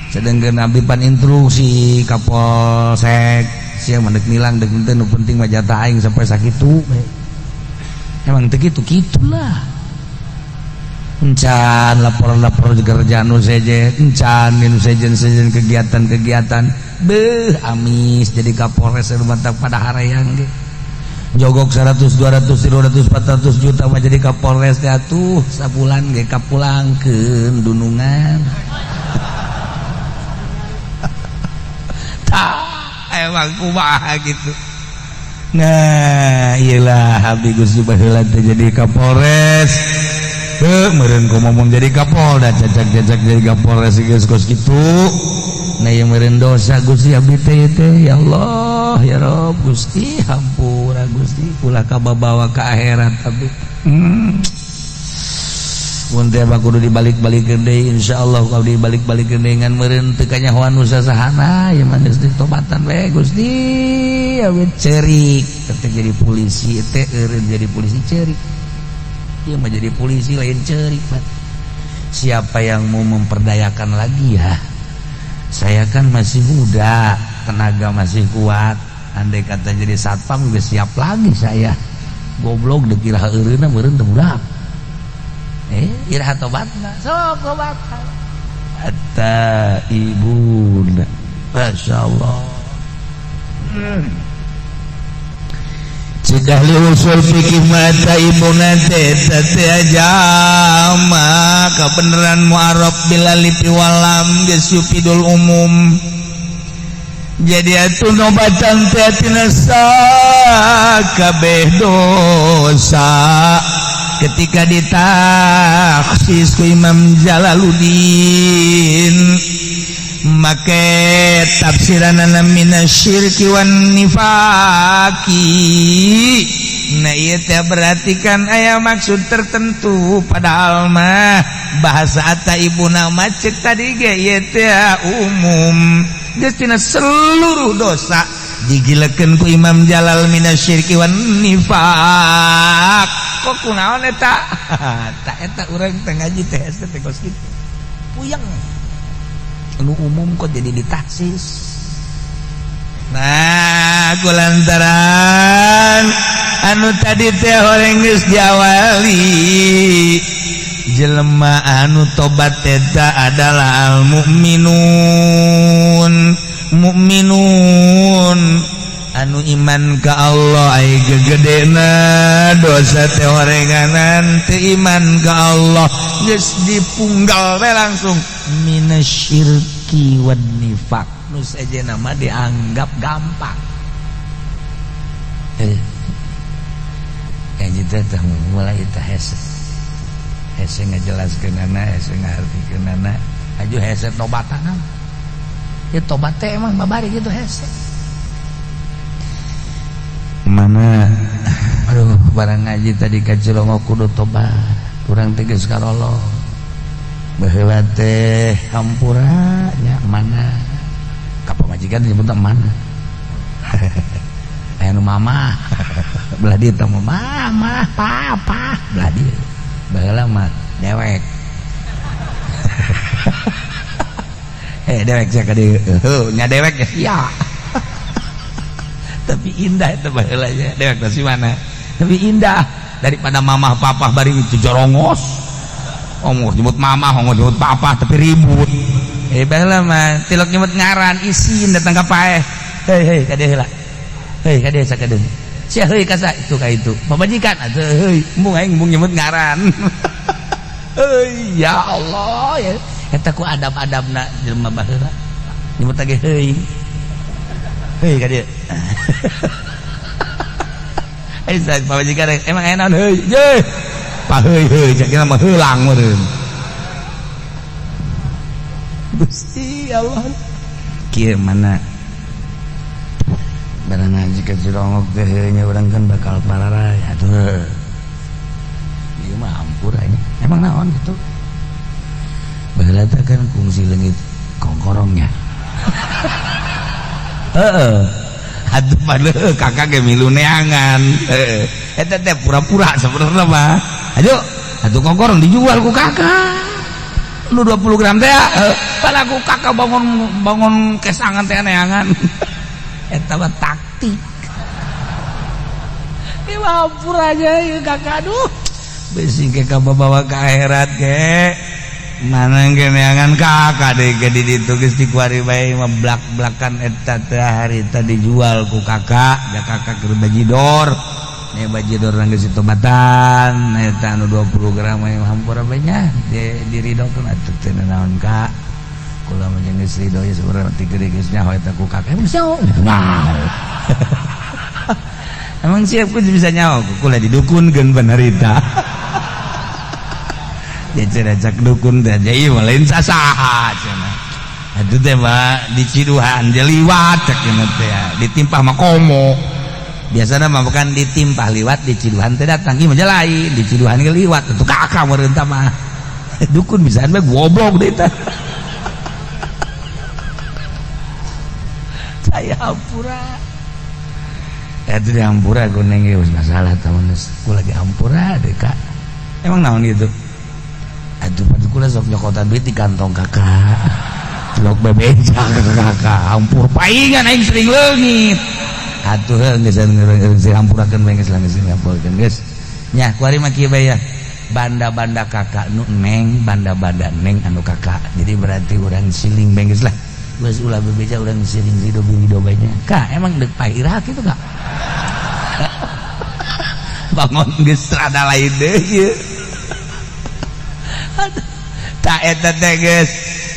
Sedangkan abdi pan instruksi Kapolsek sia mah deuk nilang deuk henteu nu penting mah jatah aing sampai sakitu. Emang teu kitu kitulah. Encan lapor-lapor kerjaan nu sejen, encan nu sejen-sejen kegiatan-kegiatan. Beuh amis jadi Kapolres mantap pada harayang ge. Jogok 100, 200, 300, 400 juta mah jadi Kapolres teh atuh sabulan ge kapulangkeun dunungan. Tah emang kumaha gitu. Nah, iyalah abdi Gusti baheula teh jadi Kapolres. Heuh meureun ku jadi Kapolda cacak-cacak jadi Kapolres geus kos kitu. Nah ieu meureun dosa Gusti abdi teh teh ya Allah ya Rob Gusti hampura Gusti ulah kababawa ka akhirat abdi. Mun teh mah kudu dibalik-balikeun deui insyaallah kalau dibalik-balikeun deui ngan meureun teu kanyahoan nu sasahana ieu mah geus ditobatan we Gusti abdi ceurik teh jadi polisi teh eureun jadi polisi ceurik. Ieu mah jadi polisi lain ceurik Pak. Siapa yang mau memperdayakan lagi ya? Saya kan masih muda, tenaga masih kuat. Andai kata jadi satpam geus siap lagi saya. Goblok dikira eureunna meureun teu budak. Iraha tobatna, sok tobat. Hatta ibuna. Masya Allah. Cik ahli usul fikih mata ibuna teh teh jama kabeneran mu'arab bil alif wal lam geus yufidul umum. Jadi atuh nobatan teh tina sakabeh dosa. Ketika ditaksis ku Imam Jalaluddin make tafsiranana minasyirki wan nifaqi. Nah ieu teh berarti kan aya maksud tertentu padahal mah bahasa ata ibuna mah ceuk tadi ge ieu teh umum geus tina seluruh dosa digilekeun ku Imam Jalal minasyirki wan nifaq. Kok kunaon eta? Tak eta urang teh ngaji teh teh kos kitu. Puyeng. Anu umum kok jadi ditaksis. Nah, kulantaran anu tadi teh horeng geus diawali jelema anu tobat eta adalah al mukminun. Mukminun anu iman ka Allah ai gegedena dosa teh horenganan teu iman ka Allah geus dipunggal we langsung minasyirki wan nifaq. Nu sejenna mah dianggap gampang. Ngaji teh mulai teh hese. Hese ngajelaskeunana, hese ngartikeunana. Aju hese tobatan. Ya tobat teh emang babari gitu hese. Mana aduh barang ngaji tadi ka Cilongok kudu tobat. Kurang teh geus karolo. Baheula teh hampura nya mana. Ka pamajikan disebut mana. Aya nu mama. Belah dieu teh mama, papa, belah dieu. Baheula mah dewek. Dewek sia ka dieu. Heuh, nya dewek ya sia. Tapi indah itu baheula nya. Dewek teh si mana? Tapi indah daripada mamah papah bari itu jorongos. Onggoh nyebut mamah, onggoh nyebut papa tapi ribut. Baheula mah tilok nyebut ngaran isin datang ka paeh. Hei hei ka dieu heula. Hei ka dieu sakadeung. Sia heuy ka itu ka itu. Pamajikan atuh heuy, embung aing embung nyebut ngaran. Heuy ya Allah ya. Eta ku adab-adabna jelema baheula. Nyebut lagi heuy. Heuy ka dieu. Eh pamajikan emang aya naon heuy. Ye. Pa heuy heuy cek mah heulang meureun. Gusti Allah. Kieu mana barang ngaji ka Cilongok teh nya urang kan bakal pararay atuh. Ieu mah hampura nya. Emang naon kitu? Baheula teh kan kungsi leungit kongkorongnya. Heeh. Atuh padahal kakak ge milu neangan. Heeh. Eta teh pura-pura sebenarnya mah. Ayo, atuh kongkorong dijual ku kakak. Nu 20 gram teh padahal ku kakak bangun kesangan teh neangan. Eta mah taktik. Ieu mah hampura aja ieu kakak aduh. Besi ke kabawa ka akhirat ge. Mana ge neangan kakak deui ge di ditu geus dikuari bae mah blak-blakan eta teh harita dijual ku kakak, da kakak keur bajidor. Nya bajidor geus ditobatan eta anu 20 gram mah hampura bae nya diridokeun atuh teh naon kak. Kula mah jeung geus ridho ya sebenarnya ti gede geus nyaho eta ku kakak emang nyaho. Nah. Emang siap ku bisa nyaho kula didukunkeun bener eta. Ya cenah cak dukun teh ieu mah lain sasaha cenah. Atuh teh mah diciduhan dia liwat cek cenah teh ditimpah mah komo. Biasana mah bukan ditimpah liwat diciduhan teh datang ieu mah lain diciduhan ge liwat atuh kakak meureun tah mah. Dukun bisaan bae goblok deui teh. Saya hampura. Itu di hampura kuning geus masalah teman ku lagi hampura deh kak. Emang naon gitu? Aduh padu kula sok nyokotan duit di kantong kakak. Blok bebeja kakak hampur paingan aing sering leungit. Atuh heuh geus geus hampurakeun bae geus lah geus hampurakeun geus. Nya kuari mah kieu bae ya. Banda-banda kakak nu neng, banda-banda neng anu kakak. Jadi berarti urang siling bae geus lah. Geus ulah bebeja urang siling rido-rido bae nya. Kak, emang deuk pairah kitu kak? Bangun geus rada lain deui ieu. Aduh, tak eta teh geus.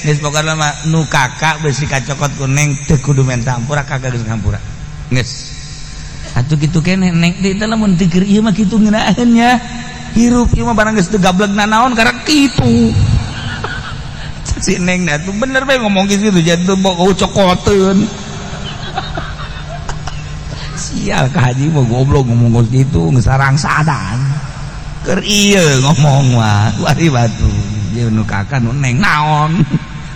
Geus pokona mah nu kakak beusi kacokot ku neng teu kudu menta hampura kakak geus ngampura. Geus. Atuh kitu keneh neng teh lamun teu keur ieu mah kitu ngeunaheun nya. Hirup ieu mah barang geus teu gableg nanaon karek kitu. Si neng dah tuh bener bae ngomong gitu jangan bau cokoteun. Sial ka haji mah goblok ngomong gitu ngesarang sadan. Keur ieu ngomong mah wari batu. Ieu nu kakak nu neng naon?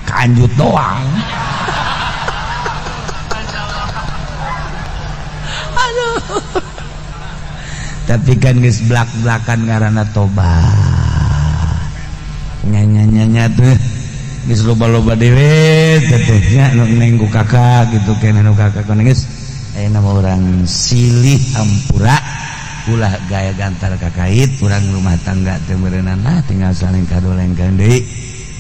Kanjut doang. Aduh. Tapi kan geus blak-blakan ngaranna tobat. Nya-nya-nya tuh geus loba-loba dewe teh nya nu neng ku kakak gitu keneh nu kakak nu geus ayeuna mah urang silih hampura ulah gaya gantar kakait urang rumah tangga teh meureunana tinggal saling kadolengkeun deui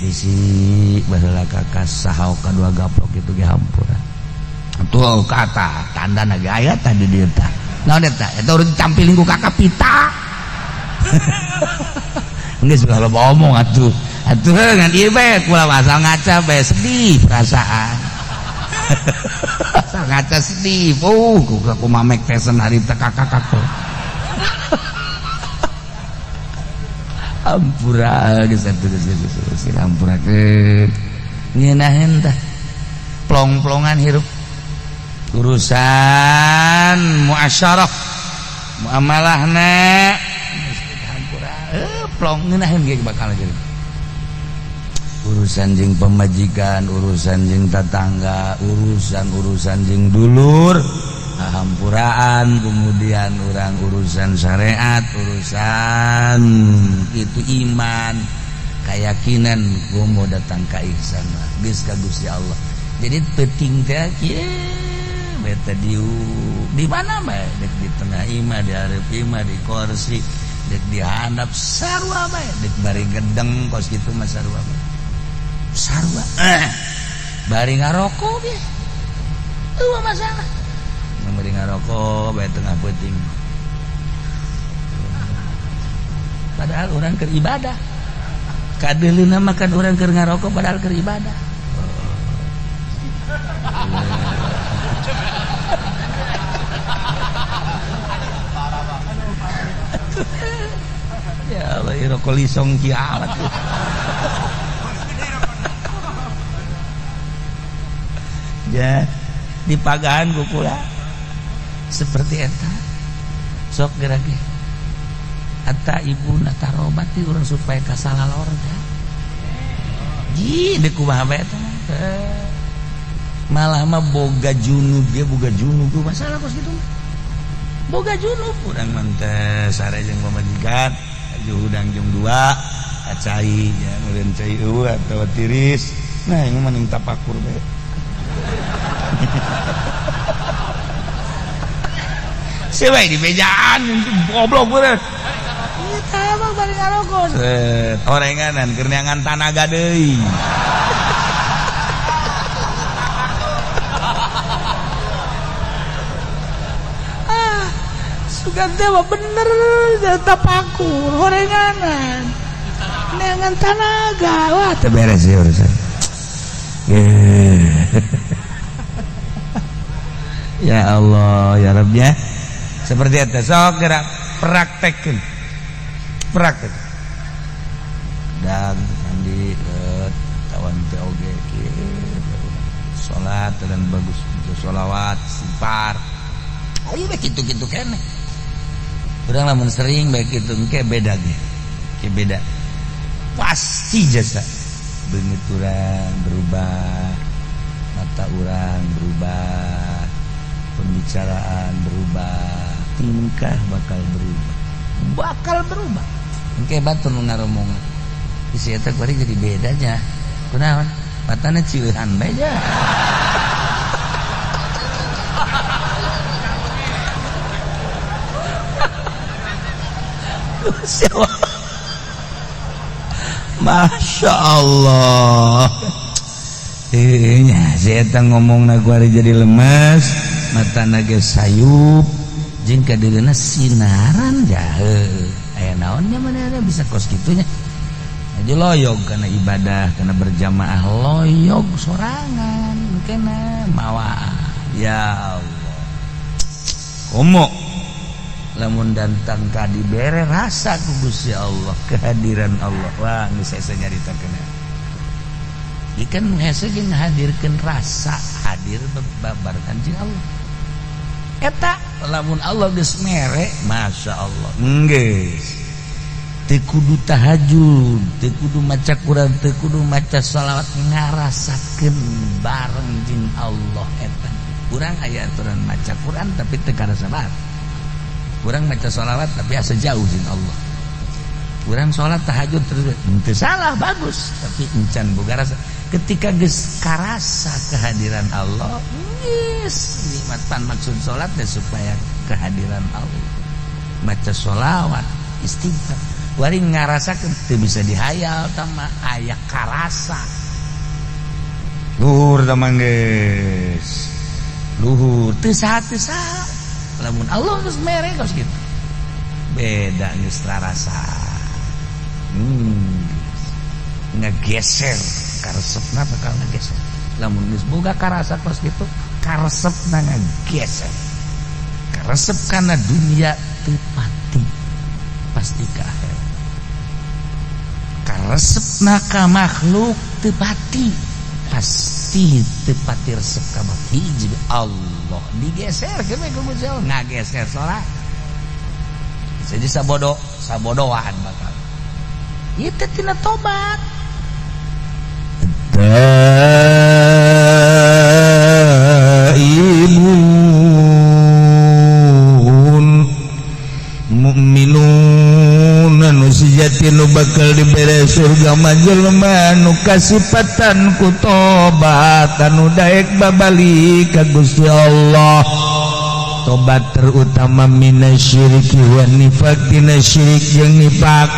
bisi baheula kakak saha kadua gaplok kitu ge hampura. Tuh kata tandana ge aya tadi dieu tah. Naon eta? Eta urang campiling ku kakak pita. Geus ulah loba omong atuh. Atuh ngan ieu bae kula asal ngaca bae sedih perasaan. Asal Ngaca Steve. Kumaha Mike Tyson harita kakak. Ampura geus atuh geus ampurakeun. Ngeunaheun tah. Plong-plongan hirup. Urusan muasyarah muamalahna hampura plong ngeunaheun ge bakal jadi. Urusan jeung pemajikan, urusan jeung tetangga, urusan-urusan jeung dulur, hampuraan, kemudian orang urusan syariat, urusan itu iman, keyakinan gua mau datang ka ihsan mah geus ka Gusti Allah. Jadi penting teh kieu beta di mana bae, dek di tengah imah, di hareup imah, di kursi, dek di handap sarua bae, dek bari gedeng kos kitu mah sarua bae. Sarua. Bari ngarokok ge. Eueuh masalah. Bari ngarokok bae tengah peuting. Padahal orang keur ibadah. Kadeuleuna mah kan urang keur ngarokok padahal keur ibadah. Ya Allah, rokok lisong kiamat. Ya, dipagahan ku kula. Seperti eta. Sok geura ge. Eta ibuna tarobati urang supaya kasalah lorga. Ji, deuk kumaha bae eta mah. Malah mah boga junub ge, boga junub masalah kos kitu mah. Boga junub urang mah teh sare jeung pamajikan, aju hudang jeung dua, acai nya meureun cai eueuh atawa tiris. Nah, ini mah ning tapakur bae. Sebae di bejaan goblok bener. Ieu tah mah bari ngarokok. Orenganan keur neangan tanaga deui. Ah, sugan teh mah bener tapakur orenganan. Neangan tanaga. Wah, teu beres ieu urusan. Ya Allah, ya Rabb ya. Seperti itu, sok gerak praktekkeun. Praktek. Dan mandi tawan teh oge kieu. Salat dan bagus, sholawat, istighfar. Ayo bae kitu-kitu keneh. Urang lamun sering bae kitu engke beda ge. Ke beda. Pasti jasa. Beungeut urang berubah, mata urang berubah, pembicaraan berubah, tingkah bakal berubah. Bakal berubah. Engke batur nu ngaromong. Isi eta kuari jadi bedanya. Kunaon? Matana cieuhan bae nya. Masya Allah. Nya si eta ngomongna kuari jadi lemes, matana ge sayup, jeung kadeuleuna sinaran jahe. Aya naon nya manehna bisa kos kitunya. Jadi loyog karena ibadah, karena berjamaah loyog sorangan kena mawa. Ya Allah. Komo lamun datang ka dibere rasa ku Gusti Allah, kehadiran Allah. Wah, geus hese nyaritakeun. Ikan hese ge ngahadirkeun rasa hadir babarengan jeung Allah. Eta lamun Allah geus mere, Masya Allah. Geus. Teu kudu tahajud, teu kudu maca Quran, teu kudu maca shalawat, ngarasakeun bareng jeung Allah eta. Urang aya aturan maca Quran tapi teu karasa bareng. Urang maca sholawat tapi asa jauh jeung Allah. Urang sholat tahajud terus teu salah, bagus, tapi encan boga rasa. Ketika geus karasa kehadiran Allah, geus nikmatan maksud sholat teh supaya kehadiran Allah. Maca sholawat, istighfar, wari ngarasakeun teu bisa dihayal tah mah aya karasa. Luhur tah mah geus. Luhur teu saha teu saha. Lamun Allah geus mere kos kitu. Beda geus rarasa. Ngegeser karesepna bakal ngegeser. Lamun geus boga karasa kos kitu, Karesepna ngageser. Karesep kana dunia teu pati pasti ka akhirat. Karesepna ka makhluk teu pati pasti teu pati resep ka hiji Allah. Digeser ke ku Gusti Allah ngageser sorak. Jadi sabodo sabodoan bakal. Itu tina tobat. Taibun mukminun anu sejati nu bakal dibere surga mah jelema nu kasipatan ku tobat anu daek babalik ka Gusti Allah. Tobat terutama minasyiriki wan nifaq, tina syirik jeung nifak,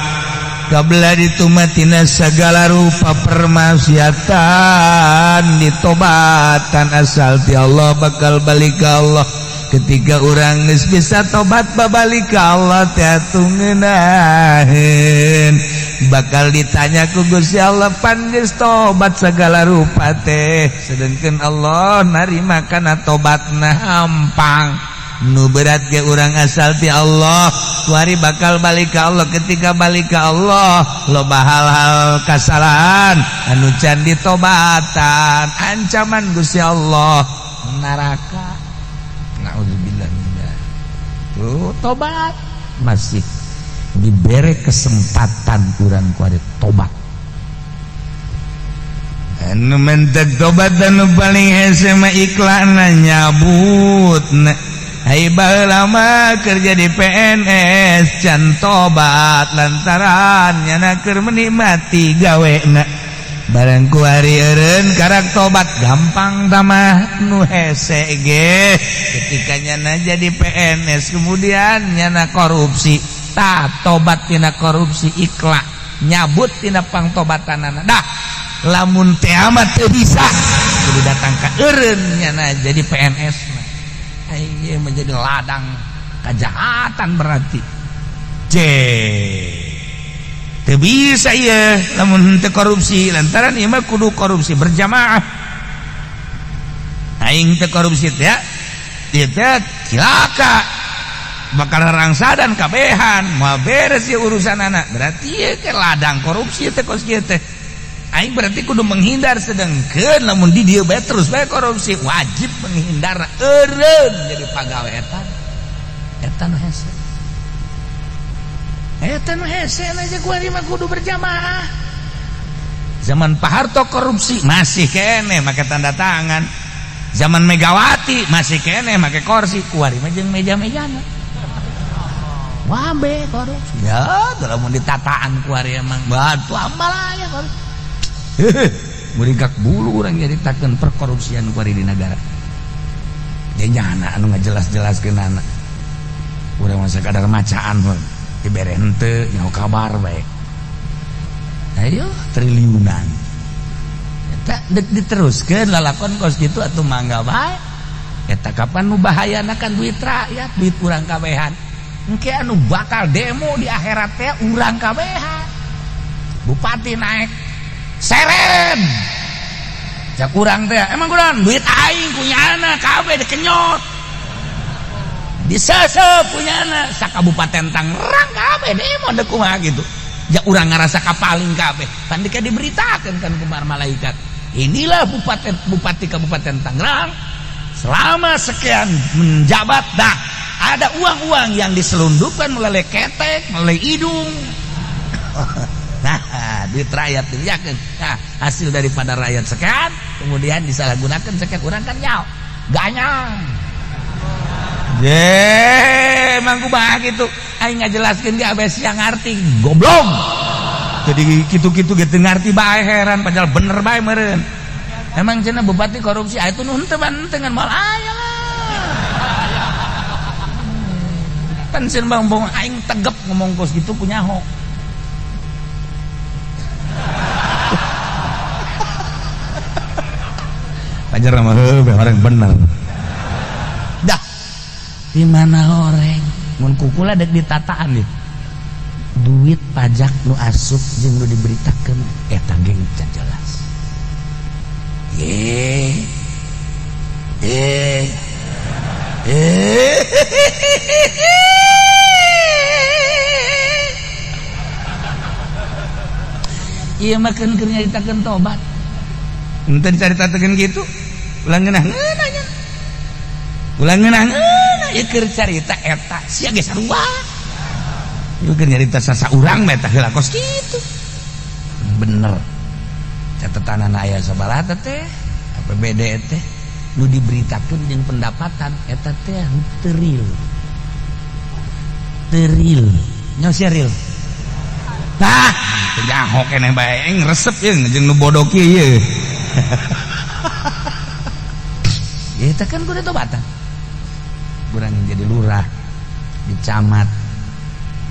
kabla ditumatina segala rupa permaksiatan ditobatan asal ti Allah bakal balik ka Allah. Ketika urang geus bisa tobat babalik ka Allah teh atuh ngeunaheun bakal ditanya ku Gusti Allah, pan geus tobat segala rupa teh, sedangkan Allah narima kana tobatna hampang. Nu berat ge urang asal ti Allah kuari bakal balik ka Allah. Ketika balik ka Allah loba hal-hal kasalahan anu can ditobatan, ancaman Gusti Allah neraka. Naudzubillah min dzalik. Tuh tobat masih diberi kesempatan urang kuari tobat. Anu mentek tobat anu paling hese mah iklanna nyabut. Hai baheula mah kerja di PNS can tobat lantaran nyana keur menikmati gawena. Barang kuari eureun karak tobat gampang tamah nu hese ge. Ketika nyana jadi PNS kemudian nyana korupsi, tah tobat tina korupsi ikhlas nyabut tina pangtobatanana. Dah lamun teh amat teu bisa kudu datang ka eureun nyana jadi PNS mah. Ieu menjadi ladang kejahatan berarti. C. Teu bisa ieu lamun henteu korupsi lantaran ieu mah kudu korupsi berjamaah. Aing teu korupsi teh ieu teh cilaka. Bakal rangsadan kabehan, moal beres ieu urusanana. Berarti ieu teh ladang korupsi teh kos kieu teh. Aing berarti kudu menghindar, sedangkan lamun di dieu bae terus bae korupsi wajib menghindar eureun jadi pagawe eta. Eta nu hese. Eta nu hese aja kuari mah kudu berjamaah. Zaman Pak Harto korupsi masih keneh make tanda tangan. Zaman Megawati masih keneh make kursi, kuari mah jeung meja-mejana. Wabe korupsi. Ya, lamun ditataan kuari emang batu amal aya korupsi. Muringkak bulu urang nyaritakeun perkorupsian kuari di negara. Nyana anu ngajelas-jelaskeun anak. Urang mah sakadar macaan pun dibere henteu nyaho kabar bae. Ayo triliunan. Eta deuk diteruskeun lalakon kos kitu atuh mangga bae. Eta kapan nu bahayana kan duit rakyat, duit urang kabehan. Engke anu bakal demo di akhirat teh urang kabehan. Bupati naik seren cak urang teh emang kurang duit aing punya anak kabeh dikenyot disesep punya anak sakabupaten Tangerang kabeh demo deuk kumaha gitu ja urang ngarasa kapaling kabeh pan dika diberitakeun kan ku malaikat inilah bupati kabupaten Tangerang selama sekian menjabat dah ada uang-uang yang diselundupkan melalui ketek melalui hidung. Nah, duit rakyat dibiarkan. Nah, hasil daripada rakyat sekian, kemudian disalahgunakan sekian, orang kan nyaw, ganyang. Ye, emang kumaha gitu. Aing ngajelaskeun ge abes yang ngarti, goblok. Jadi kitu-kitu ge teu ngarti bae heran padahal bener bae meureun. Emang cenah bupati korupsi, ah itu nu henteu henteu ngan moal aya lah. Pan cenah bang bong aing tegep ngomong kos gitu punya ho. Pajar mah heuh orang bener. Dah. Di mana horeng? Mun kukula dek ditataan deh. Duit pajak nu asup jeung nu diberitakeun eta geng can jelas. Ye. Eh eh, iya makan keur nyaritakeun tobat. Henteu dicaritakeun kitu. Ulah ngeunah-ngeunah nya. Ulah ngeunah-ngeunah ieu keur carita eta sia ge sarua. Ieu keur nyarita sasaurang mah eta heula kos kitu. Bener. Catatanana aya sabaraha teh APBD teh nu diberitakeun jeung pendapatan eta teh teu real. Teu real. Nya sia real. Tah, teu nyaho keneh bae aing resep ye jeung nu bodoh kieu ye. Eta kan kudu tobatan. Urang jadi lurah, di camat,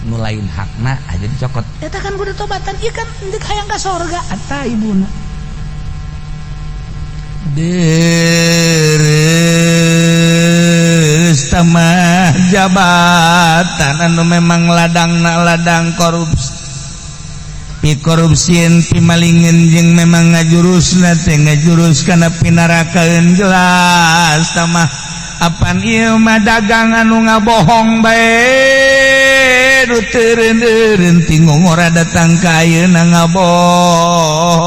nu lain hakna aja dicokot. Eta kan kudu tobatan, ieu kan deuk hayang ka sorga eta ibuna. Deres tamah jabatan anu memang ladangna ladang korupsi. Pi korupsieun pi malingeun jeung memang ngajurusna teh ngajurus kana pinarakaeun jelas tamah apan ieu mah dagang anu ngabohong bae nu teureun-eureun ti ngongora datang ka ayeuna ngabohong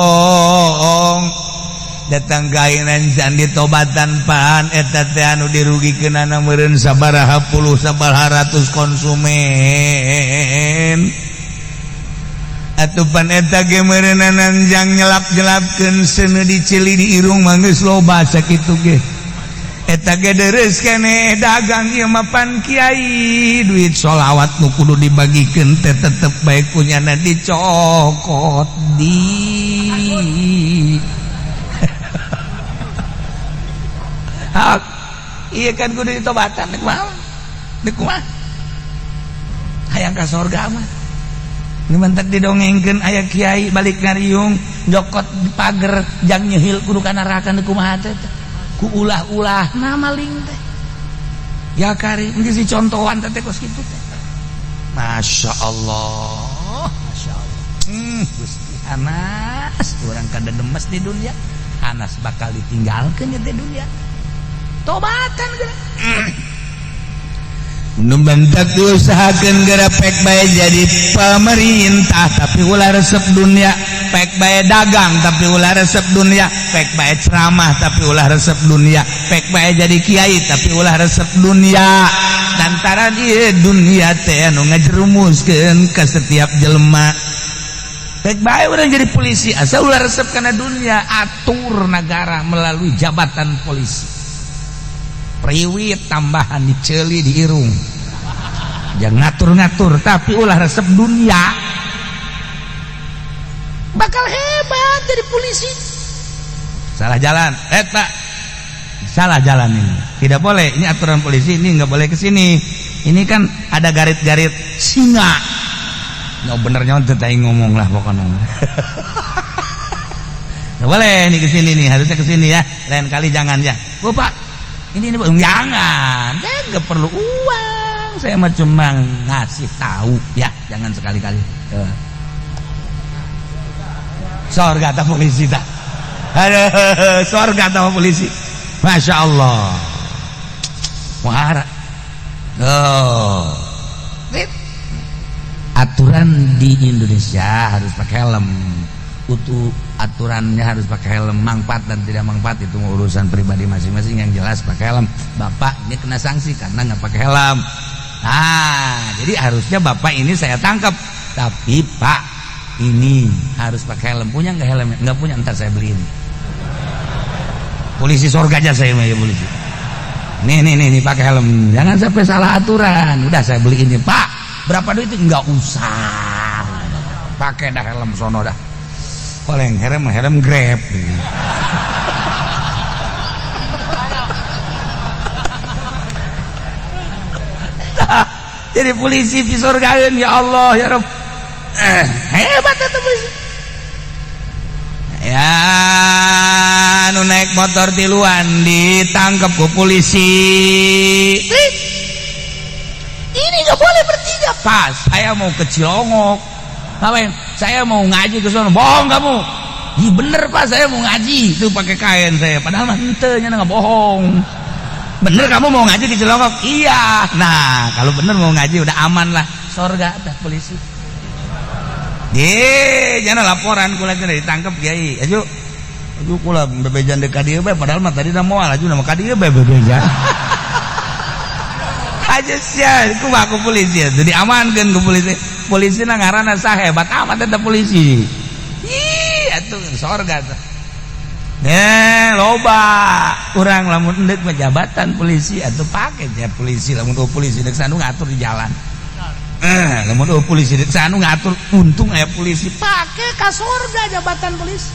datang ka ayeuna can ditobatan pan eta teh anu dirugikeunana meureun sabaraha puluh sabaraha ratus konsumen. Atupan eta ge meureunana jang nyelap-nyelapkeun seuneu dicili di irung mah geus loba sakitu ge. Eta ge deres keneh dagang ieu mah pan kiai duit sholawat nu kudu dibagikeun teh tetep bae kunyana dicokot di. Hak ieu kan kudu ditobatan deuk mah. Deuk kumaha? Hayang ka sorga mah. Ini mantak didongengkeun aya kiai balik ngariung nyokot di pager jang nyehil kudu ka neraka nu kumaha teh ku ulah-ulah na maling teh ya kari geus dicontohan teh kos kitu teh. Masya Allah, Masya Allah. Gusti Anas urang kada demes di dunia, Anas bakal ditinggalkeun di dunia. Tobatan geura. Nu bentak diusahakeun geura pek bae jadi pemerintah tapi ulah resep dunia, pek bae dagang tapi ulah resep dunia, pek bae ceramah tapi ulah resep dunia, pek bae jadi kiai tapi ulah resep dunia. Lantaran ieu dunia teh anu ngajerumuskeun ka setiap jelema. Pek bae urang jadi polisi asal ulah resep kana dunia, atur negara melalui jabatan polisi. Priwit tambahan diceli di irung jangan ngatur-ngatur tapi ulah resep dunia bakal hebat jadi polisi. Salah jalan, pak, salah jalan ini tidak boleh, ini aturan polisi ini nggak boleh ke sini, ini kan ada garit-garit singa. Nggak benernya teteh ngomong lah pokoknya. Nggak boleh ini ke sini nih, harusnya ke sini ya, lain kali jangan ya, bu pak. Ini jangan, saya nggak perlu uang, saya mah cuma ngasih tahu ya, jangan sekali-kali. Sorga atau polisi tak? Aduh, sorga atau polisi? Masya Allah. Muhara. Oh. Aturan di Indonesia harus pakai helm. Utuh aturannya harus pakai helm, manfaat dan tidak manfaat itu urusan pribadi masing-masing. Yang jelas pakai helm. Bapak ini kena sanksi karena nggak pakai helm. Nah, jadi harusnya bapak ini saya tangkap. Tapi pak ini harus pakai helm. Punya nggak helm? Nggak punya, ntar saya beliin. Polisi sorga aja saya mah ya polisi. Nih nih nih, nih pakai helm. Jangan sampai salah aturan. Udah saya beliin nih pak. Berapa duit itu? Nggak usah. Pakai dah helm sono dah. Oleng helm helm Grab. Jadi polisi di surgaeun ya Allah ya Rabb. Hebat itu polisi. Ya nu naik motor tiluan ditangkap ku polisi. Ini nggak boleh bertiga. Pas saya mau ke Cilongok. Ngapain? Saya mau ngaji ke sana. Bohong kamu. Ih, bener, Pak, saya mau ngaji itu pakai kain saya, padahal mah henteu, nya nggak bohong. Bener kamu mau ngaji di Cilongok? Iya. Nah, kalau bener mau ngaji udah aman lah, sorga dah polisi. Ye, jangan laporan kula teh ditangkap kiai. Aju. Aju kula bebejan deuk ka dieu bae, padahal mah tadi da moal aju nama ka dieu bae bebejan. Aja sia, kumaha ku polisi jadi amankeun ku polisi. Polisi na ngaranna saha, hebat amat eta polisi. Ih, atuh sorga tuh. Eh, loba urang lamun endek mah jabatan polisi atuh pake ya polisi, lamun polisi dek sanu ngatur di jalan. Eh, lamun polisi dek sanu ngatur, untung aya polisi, pake ka sorga jabatan polisi.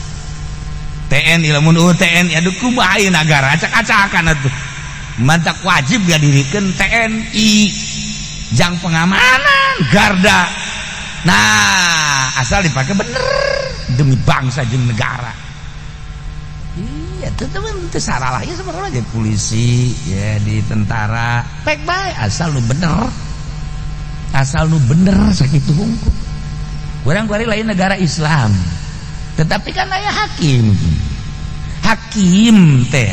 TNI, lamun TNI, aduh, kumaha ieu nagara acak-acakan atuh. Mantak wajib ya dirikan TNI jang pengamanan garda. Nah, asal dipakai bener demi bangsa jeung negara. Iya, teman itu salah ya sebenarnya, jadi polisi ya, di tentara pek bae, asal lu bener, asal lu bener sakitu hungkul. Urang kuari lain negara Islam, tetapi kan aya hakim. Hakim teh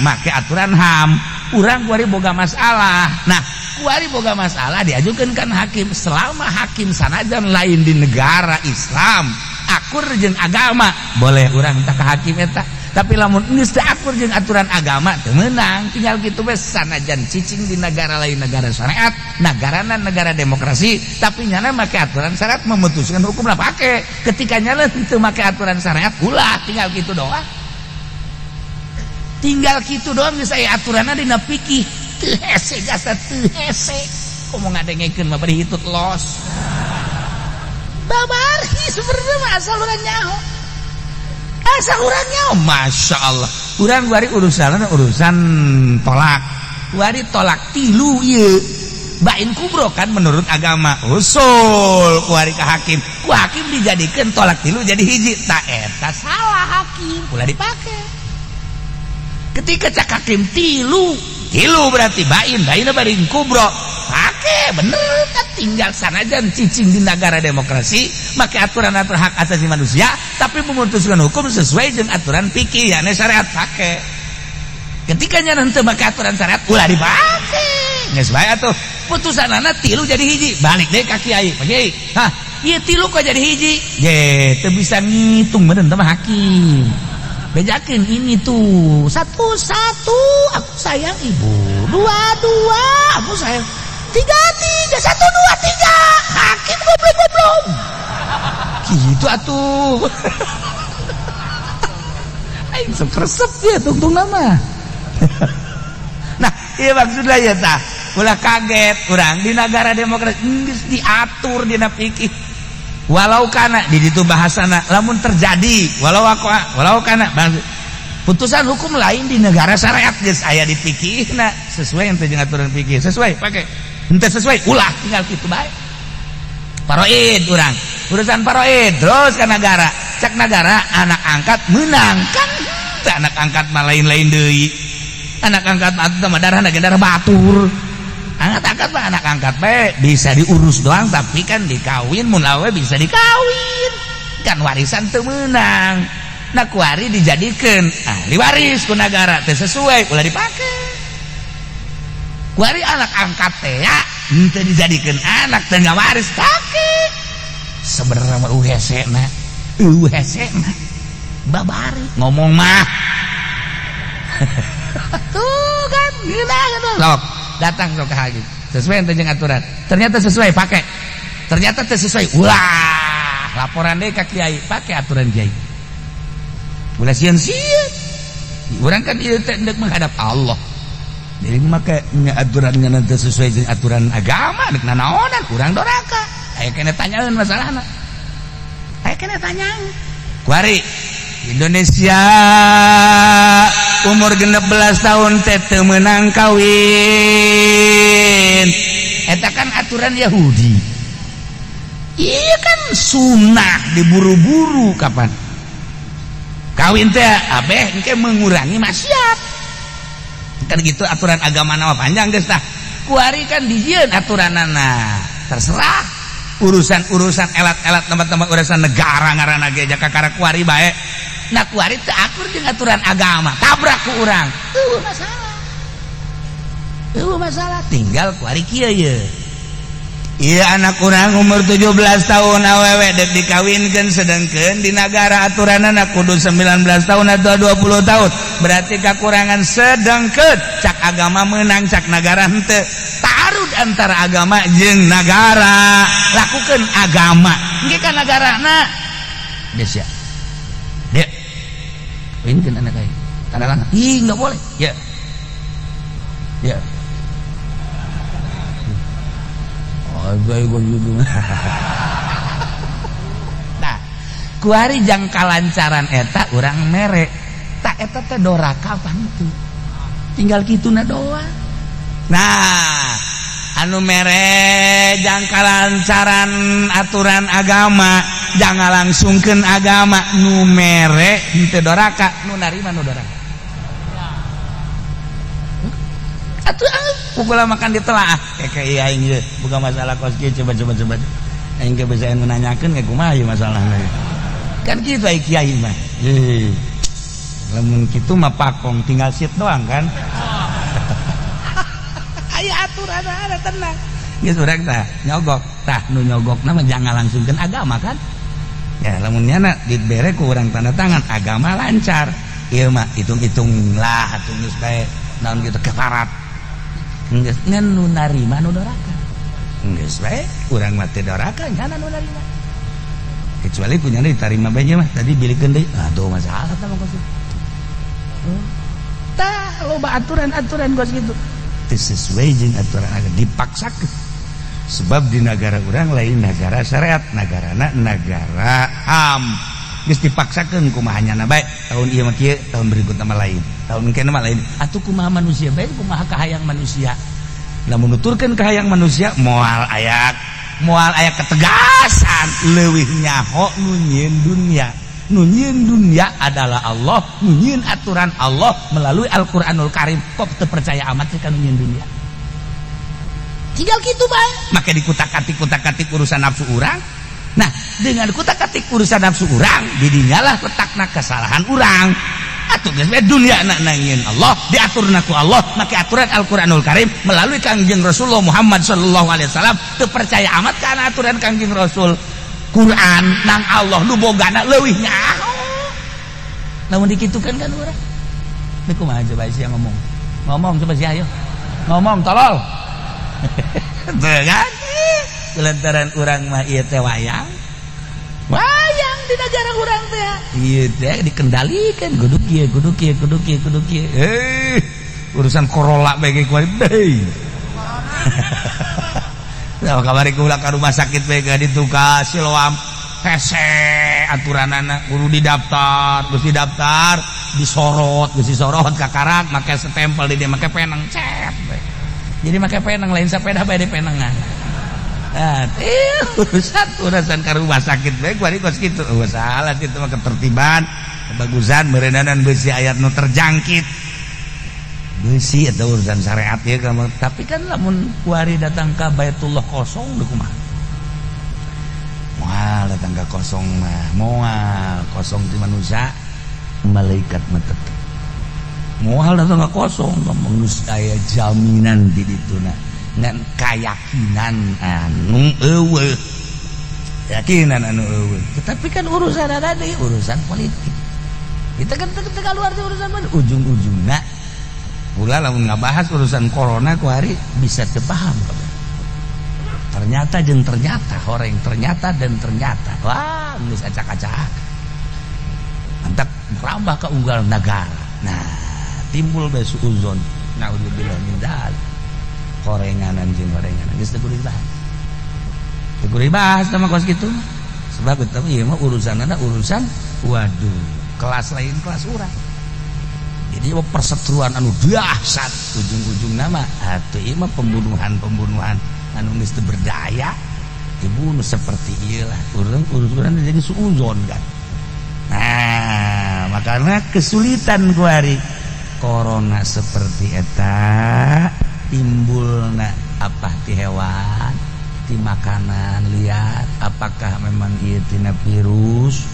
make aturan HAM. Urang kuari boga masalah, nah, kuari boga masalah diajukan kan hakim. Selama hakim sanajan lain di negara Islam akur jeung agama, boleh urang tak ke hakim eta. Tapi lamun geus teu akur jeung aturan agama, teu meunang, tinggal kitu we. Sanajan cicing di negara lain, negara syariat, negarana negara demokrasi, tapi nyana make aturan syariat memutuskan hukum lah pake. Ketika nyana teu make aturan syariat, ulah, tinggal kitu doang, tinggal kitu doang. Geus aya aturanna dina fikih, teu hese jasa, teu hese. Komo ngadengekeun mah bari hitut los babari. Sebenarnya mah asal urang nyaho, asal urang nyaho. Masya Allah, urang bari urusan urusan tolak, wari tolak tilu ieu bain kubro kan menurut agama. Usul kuari ke hakim, ku hakim dijadikan tolak tilu jadi hiji. Tak, eta salah hakim, ulah dipake. Ketika cak hakim tilu tilu berarti bain, bain bain kubro, pake bener kan. Tinggal sanajan cicing di negara demokrasi make aturan-aturan hak asasi manusia, tapi memutuskan hukum sesuai dengan aturan fikih ya syariat, pake. Ketika nanti make aturan syariat, ulah dipake. Geus bae atuh putusan anak tilu jadi hiji, balik deh ka kiai. Pak Kiai, hah, ieu tilu kok jadi hiji? Ye, teu bisa ngitung bener mah hakim. Bejakeun ini tuh satu satu aku sayang ibu, dua dua aku sayang, tiga tiga, satu dua tiga, hakim goblok goblok gitu atuh. Aing sok resep ya tungtung nama. Nah, iya, maksudnya ya tah ulah kaget urang di negara demokrasi geus diatur dina fikih. Walau kana di ditu bahasana lamun terjadi, walau aku walau kana putusan hukum lain di negara syariat geus aya di fikihna, sesuai yang jeung aturan fikih, sesuai pakai, henteu sesuai ulah, tinggal kitu bae. Paroid urang urusan paroid terus ke negara, cek negara anak angkat menang kan. Teu, anak angkat mah lain-lain deui. Anak angkat mah mah darah darah batur. Anak angkat mah anak angkat bae bisa diurus doang, tapi kan dikawin, mun awe bisa dikawin kan, warisan teu meunang. Nah, kuari dijadikan ahli waris ku negara, teu sesuai ulah dipake. Kuari anak angkat teh ya henteu dijadikan anak, teu waris, pake. Sebenarnya mah hese na, hese na babari ngomong mah tuh kan gila gitu. Sok datang sok ke hakim, sesuai yang jeung aturan, ternyata sesuai, pakai. Ternyata teu sesuai, ulah, laporan deh ke kiai, pakai aturan kiai. Ulah sieun-sieun. Urang kan ieu teh hendak menghadap Allah, jadi make aturannya nanti sesuai dengan aturan agama dek nanaonan urang doraka. Aya kena tanyaeun masalahna, aya kena tanyaeun. Kuari Indonesia umur 16 tahun teh teu meunang kawin, eta kan aturan Yahudi. Iya kan, sunnah diburu-buru kapan kawin teh abeh engke mengurangi maksiat kan gitu. Aturan agama nama panjang geus tah. Kuari kan dijieun aturanana, terserah. Urusan-urusan elat-elat tempat-tempat urusan negara ngaranna ge jaka kakara kuari bae. Nah, kuari teu akur jeung aturan agama, tabrak ku urang. Eueuh masalah. Eueuh masalah, tinggal kuari kieu ye. Iya, anak urang umur 17 tahun awewe dek dikawinkan, sedangkan di negara aturan anak kudu 19 tahun atau 20 tahun, berarti kekurangan. Sedangkan cak agama menang, cak negara henteu. Taruh antara agama jeung negara, lakukan agama engke kan negara na geus ya. Dek, kawinkeun anak aing, tanda tangan. Ih, nggak boleh ya ya. Nah, kuari jang kalancaran eta urang mere tak eta teh doraka apa itu, tinggal kituna doang. Nah, anu mere jang kalancaran aturan agama, jangan langsungkeun agama, nu mere henteu doraka, nu narima nu doraka. Atuh pukul makan ditelaah kayak iya aing ye bukan masalah kos kieu. Coba coba coba, aing ge bisa nanyakeun ge kumaha ieu masalahna. Kan kitu ai kiai mah. Heuh, lamun kitu mah pakong tinggal sit doang kan. Aya aturan ada, tenang geus. Urang tah nyogok, tah nu nyogokna mah jangan langsungkeun agama kan ya. Lamun nyana dibere ku urang tanda tangan agama lancar, ieu mah hitung-hitung lah atuh, geus bae naon gitu keparat. Geus, ngan nu narima nu doraka. Geus bae, urang mah teu doraka, nyana nu narima. Kecuali kunyana ditarima bae mah tadi bilikeun deui, aduh masalah tah mah kos. Tah loba aturan-aturan kos kitu teu sesuai jeung aturan agama, dipaksakeun. Sebab di negara urang lain negara syariat, negarana negara HAM. Geus dipaksakeun kumaha nyana bae, tahun ieu mah kieu, tahun berikutna mah lain, tahun engke mah lain. Atuh kumaha manusia bae, kumaha kahayang manusia? Lamun nuturkeun kahayang manusia moal aya, moal aya ketegasan. Leuwih nyaho nu nyieun dunia. Nu nyieun dunia adalah Allah, nu nyieun aturan Allah melalui Al-Qur'anul Karim. Kok teu percaya amat sih ka nu nyieun dunia? Tinggal gitu bae, make dikutak-katik kutak-katik urusan nafsu urang. Nah, dengan kutak-katik urusan nafsu urang, didinyalah letakna kesalahan urang. Atuh geus bae, dunia na nangieun Allah, diaturna ku Allah make aturan Al-Qur'anul Karim melalui Kangjeng Rasulullah Muhammad sallallahu alaihi wasallam. Teu percaya amat kana aturan Kangjeng Rasul, Quran nang Allah nu bogana leuwih nyaho lamun dikitukeun kan urang. Ini kumaha coba sia ngomong? Ngomong coba sia, ayo. Ngomong, tolol. Tuh kan? Lantaran urang mah ieu teh wayang. Wayang di negara urang teh. Ieu teh dikendalikan kudu kieu, kudu kieu, kudu kieu, kudu kieu. Eh, urusan Corolla bae ge kuari deui. Nah, kamari kula ka rumah sakit bae ka ditu ka Siloam. Hese aturanana, kudu didaftar, geus didaftar, disorot, geus disorot kakarak make stempel di dia, make penang cet. Jadi make penang, lain sepeda bae di penengan. Nah, urusan urusan ka rumah sakit bae kuari kos kitu. Oh, salah kitu mah ketertiban, kebagusan meureunanan besi ayat nu terjangkit. Besi atau urusan syariat ya kamu. Tapi kan lamun kuari datang ke Baitullah kosong deui kumaha? Moal datang ke kosong mah, moal kosong di manusia, malaikat mah tetep. Moal datang ke kosong, ngomong geus aya jaminan di dituna. Ngan kayakinan anu eueuh. Keyakinan anu eueuh. Tetapi kan urusan ada deui urusan politik. Kita kan teu keluar di urusan mana ujung-ujungna. Pula lamun ngabahas urusan corona kuari bisa teu paham kabeh. Ternyata jeung ternyata, horeng ternyata dan ternyata. Wah, geus acak-acak. Mantap merambah ke unggal negara. Nah, timbul bae suuzon. Naudzubillah min dzalik. Horenganan jeung horenganan geus teu kudu dibahas. Teu kudu dibahas sama kos kitu. Sebab eta ieu mah urusanana urusan waduh, kelas lain kelas urang. Jadi mah perseteruan anu dahsyat, ujung-ujung nama atuh ieu mah pembunuhan-pembunuhan anu geus teu berdaya, dibunuh seperti ieu lah. Urang urusan jadi suuzon kan. Nah, makanya kesulitan kuari corona seperti eta timbulna apa ti hewan. Di makanan lihat apakah memang ieu tina virus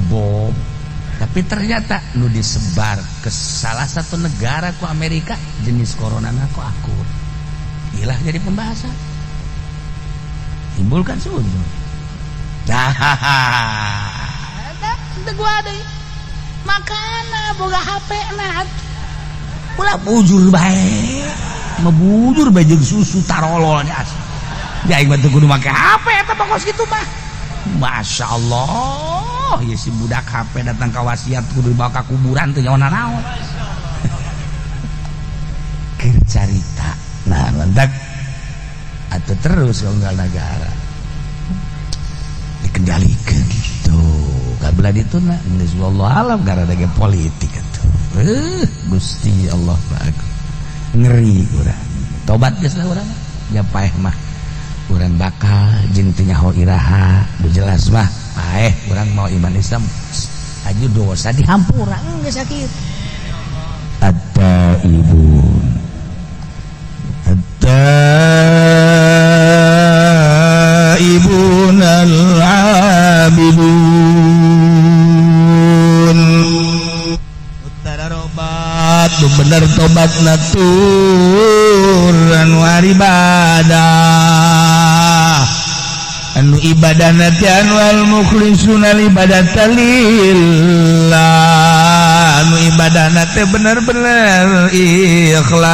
bom, tapi ternyata nu disebar ke salah satu negara ku Amerika jenis corona ku akur. Ilah jadi pembahasan, timbulkan suuzon. Dah, gua ada makana boga HP na ulah bujur bae, mabujur bae jeung susu tarolol nya asli. Ya aing mah teu kudu make HP eta pokos kitu mah. Masya Allah, ya si budak HP datang ka wasiat kudu dibawa ka kuburan teu nyaho naon. Keur carita. Nah, lantak atau terus unggal negara dikendalikan gitu. Kabelah dituna geus wallahu alam karena ada politik atuh. Gusti Allah bagus. Ngeri urang. Tobat geus lah urang. Ya paeh mah. Urang bakal jeung teu nyaho iraha, nu jelas mah paeh urang mau iman Islam aju dosa dihampura geus sakit. At-taibun. At-taibun al-abidun. Utara robat nu bener tobat natur anu ibadah, anu ibadah nanti anu al mukhlisuna ibadata lillah, anu ibadah nanti bener-bener ikhlas.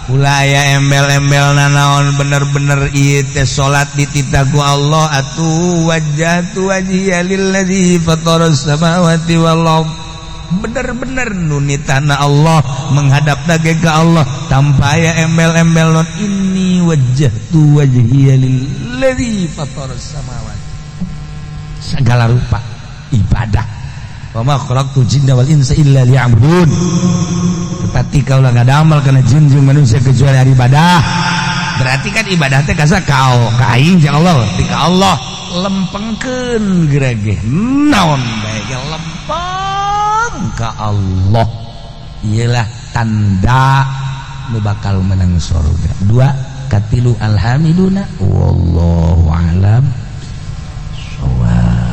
Ulah aya embel-embel nanaon, bener-bener ieu teh salat dititah ku Allah atuh wajjahtu wajhiya lillazi fataras samawati wal ard. Bener-bener nu nitahna Allah menghadap ge ka Allah tanpa aya embel-embel non inni wajjahtu wajhiya lillazi fataras samawati. Segala rupa ibadah. Wa ma khalaqtu jinna wal insa illa liya'budun. Tetapi kaulah ngadamel kana jin jeung manusia kecuali hari ibadah. Berarti kan ibadah teh kasa kau ka aing jeung Allah, ti ka Allah lempengkeun gerege naon bae ge lempeng ka Allah. Iyalah tanda nu bakal menang surga. Dua katilu alhamiduna wallahu alam shawab.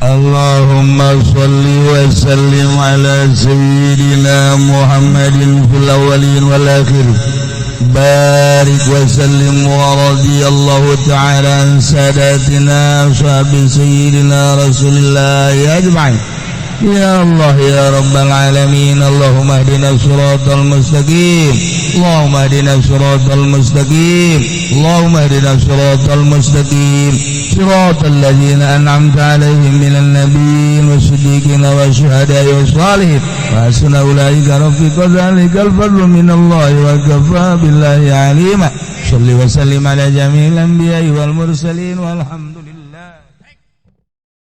Allahumma salli wa sallim ala sayyidina Muhammadin fil awwalin wal akhirin. Barik wa sallim wa radiyallahu ta'ala an sadatina ashabi sayyidina Rasulillah ajma'in. Ya Allah ya Rabbal alamin, Allahumma ihdina siratal mustaqim, Allahumma ihdina siratal mustaqim, Allahumma ihdina siratal mustaqim, siratal ladzina an'amta alaihim minan nabiyyin wasiddiqina wasyuhada'i wassalihin wa hasuna ulaika rafiqa. Dzalikal fadlu minallahi wa kafa billahi alima. Shalli wa sallim ala jami'il anbiya'i wal mursalin walhamdulillah.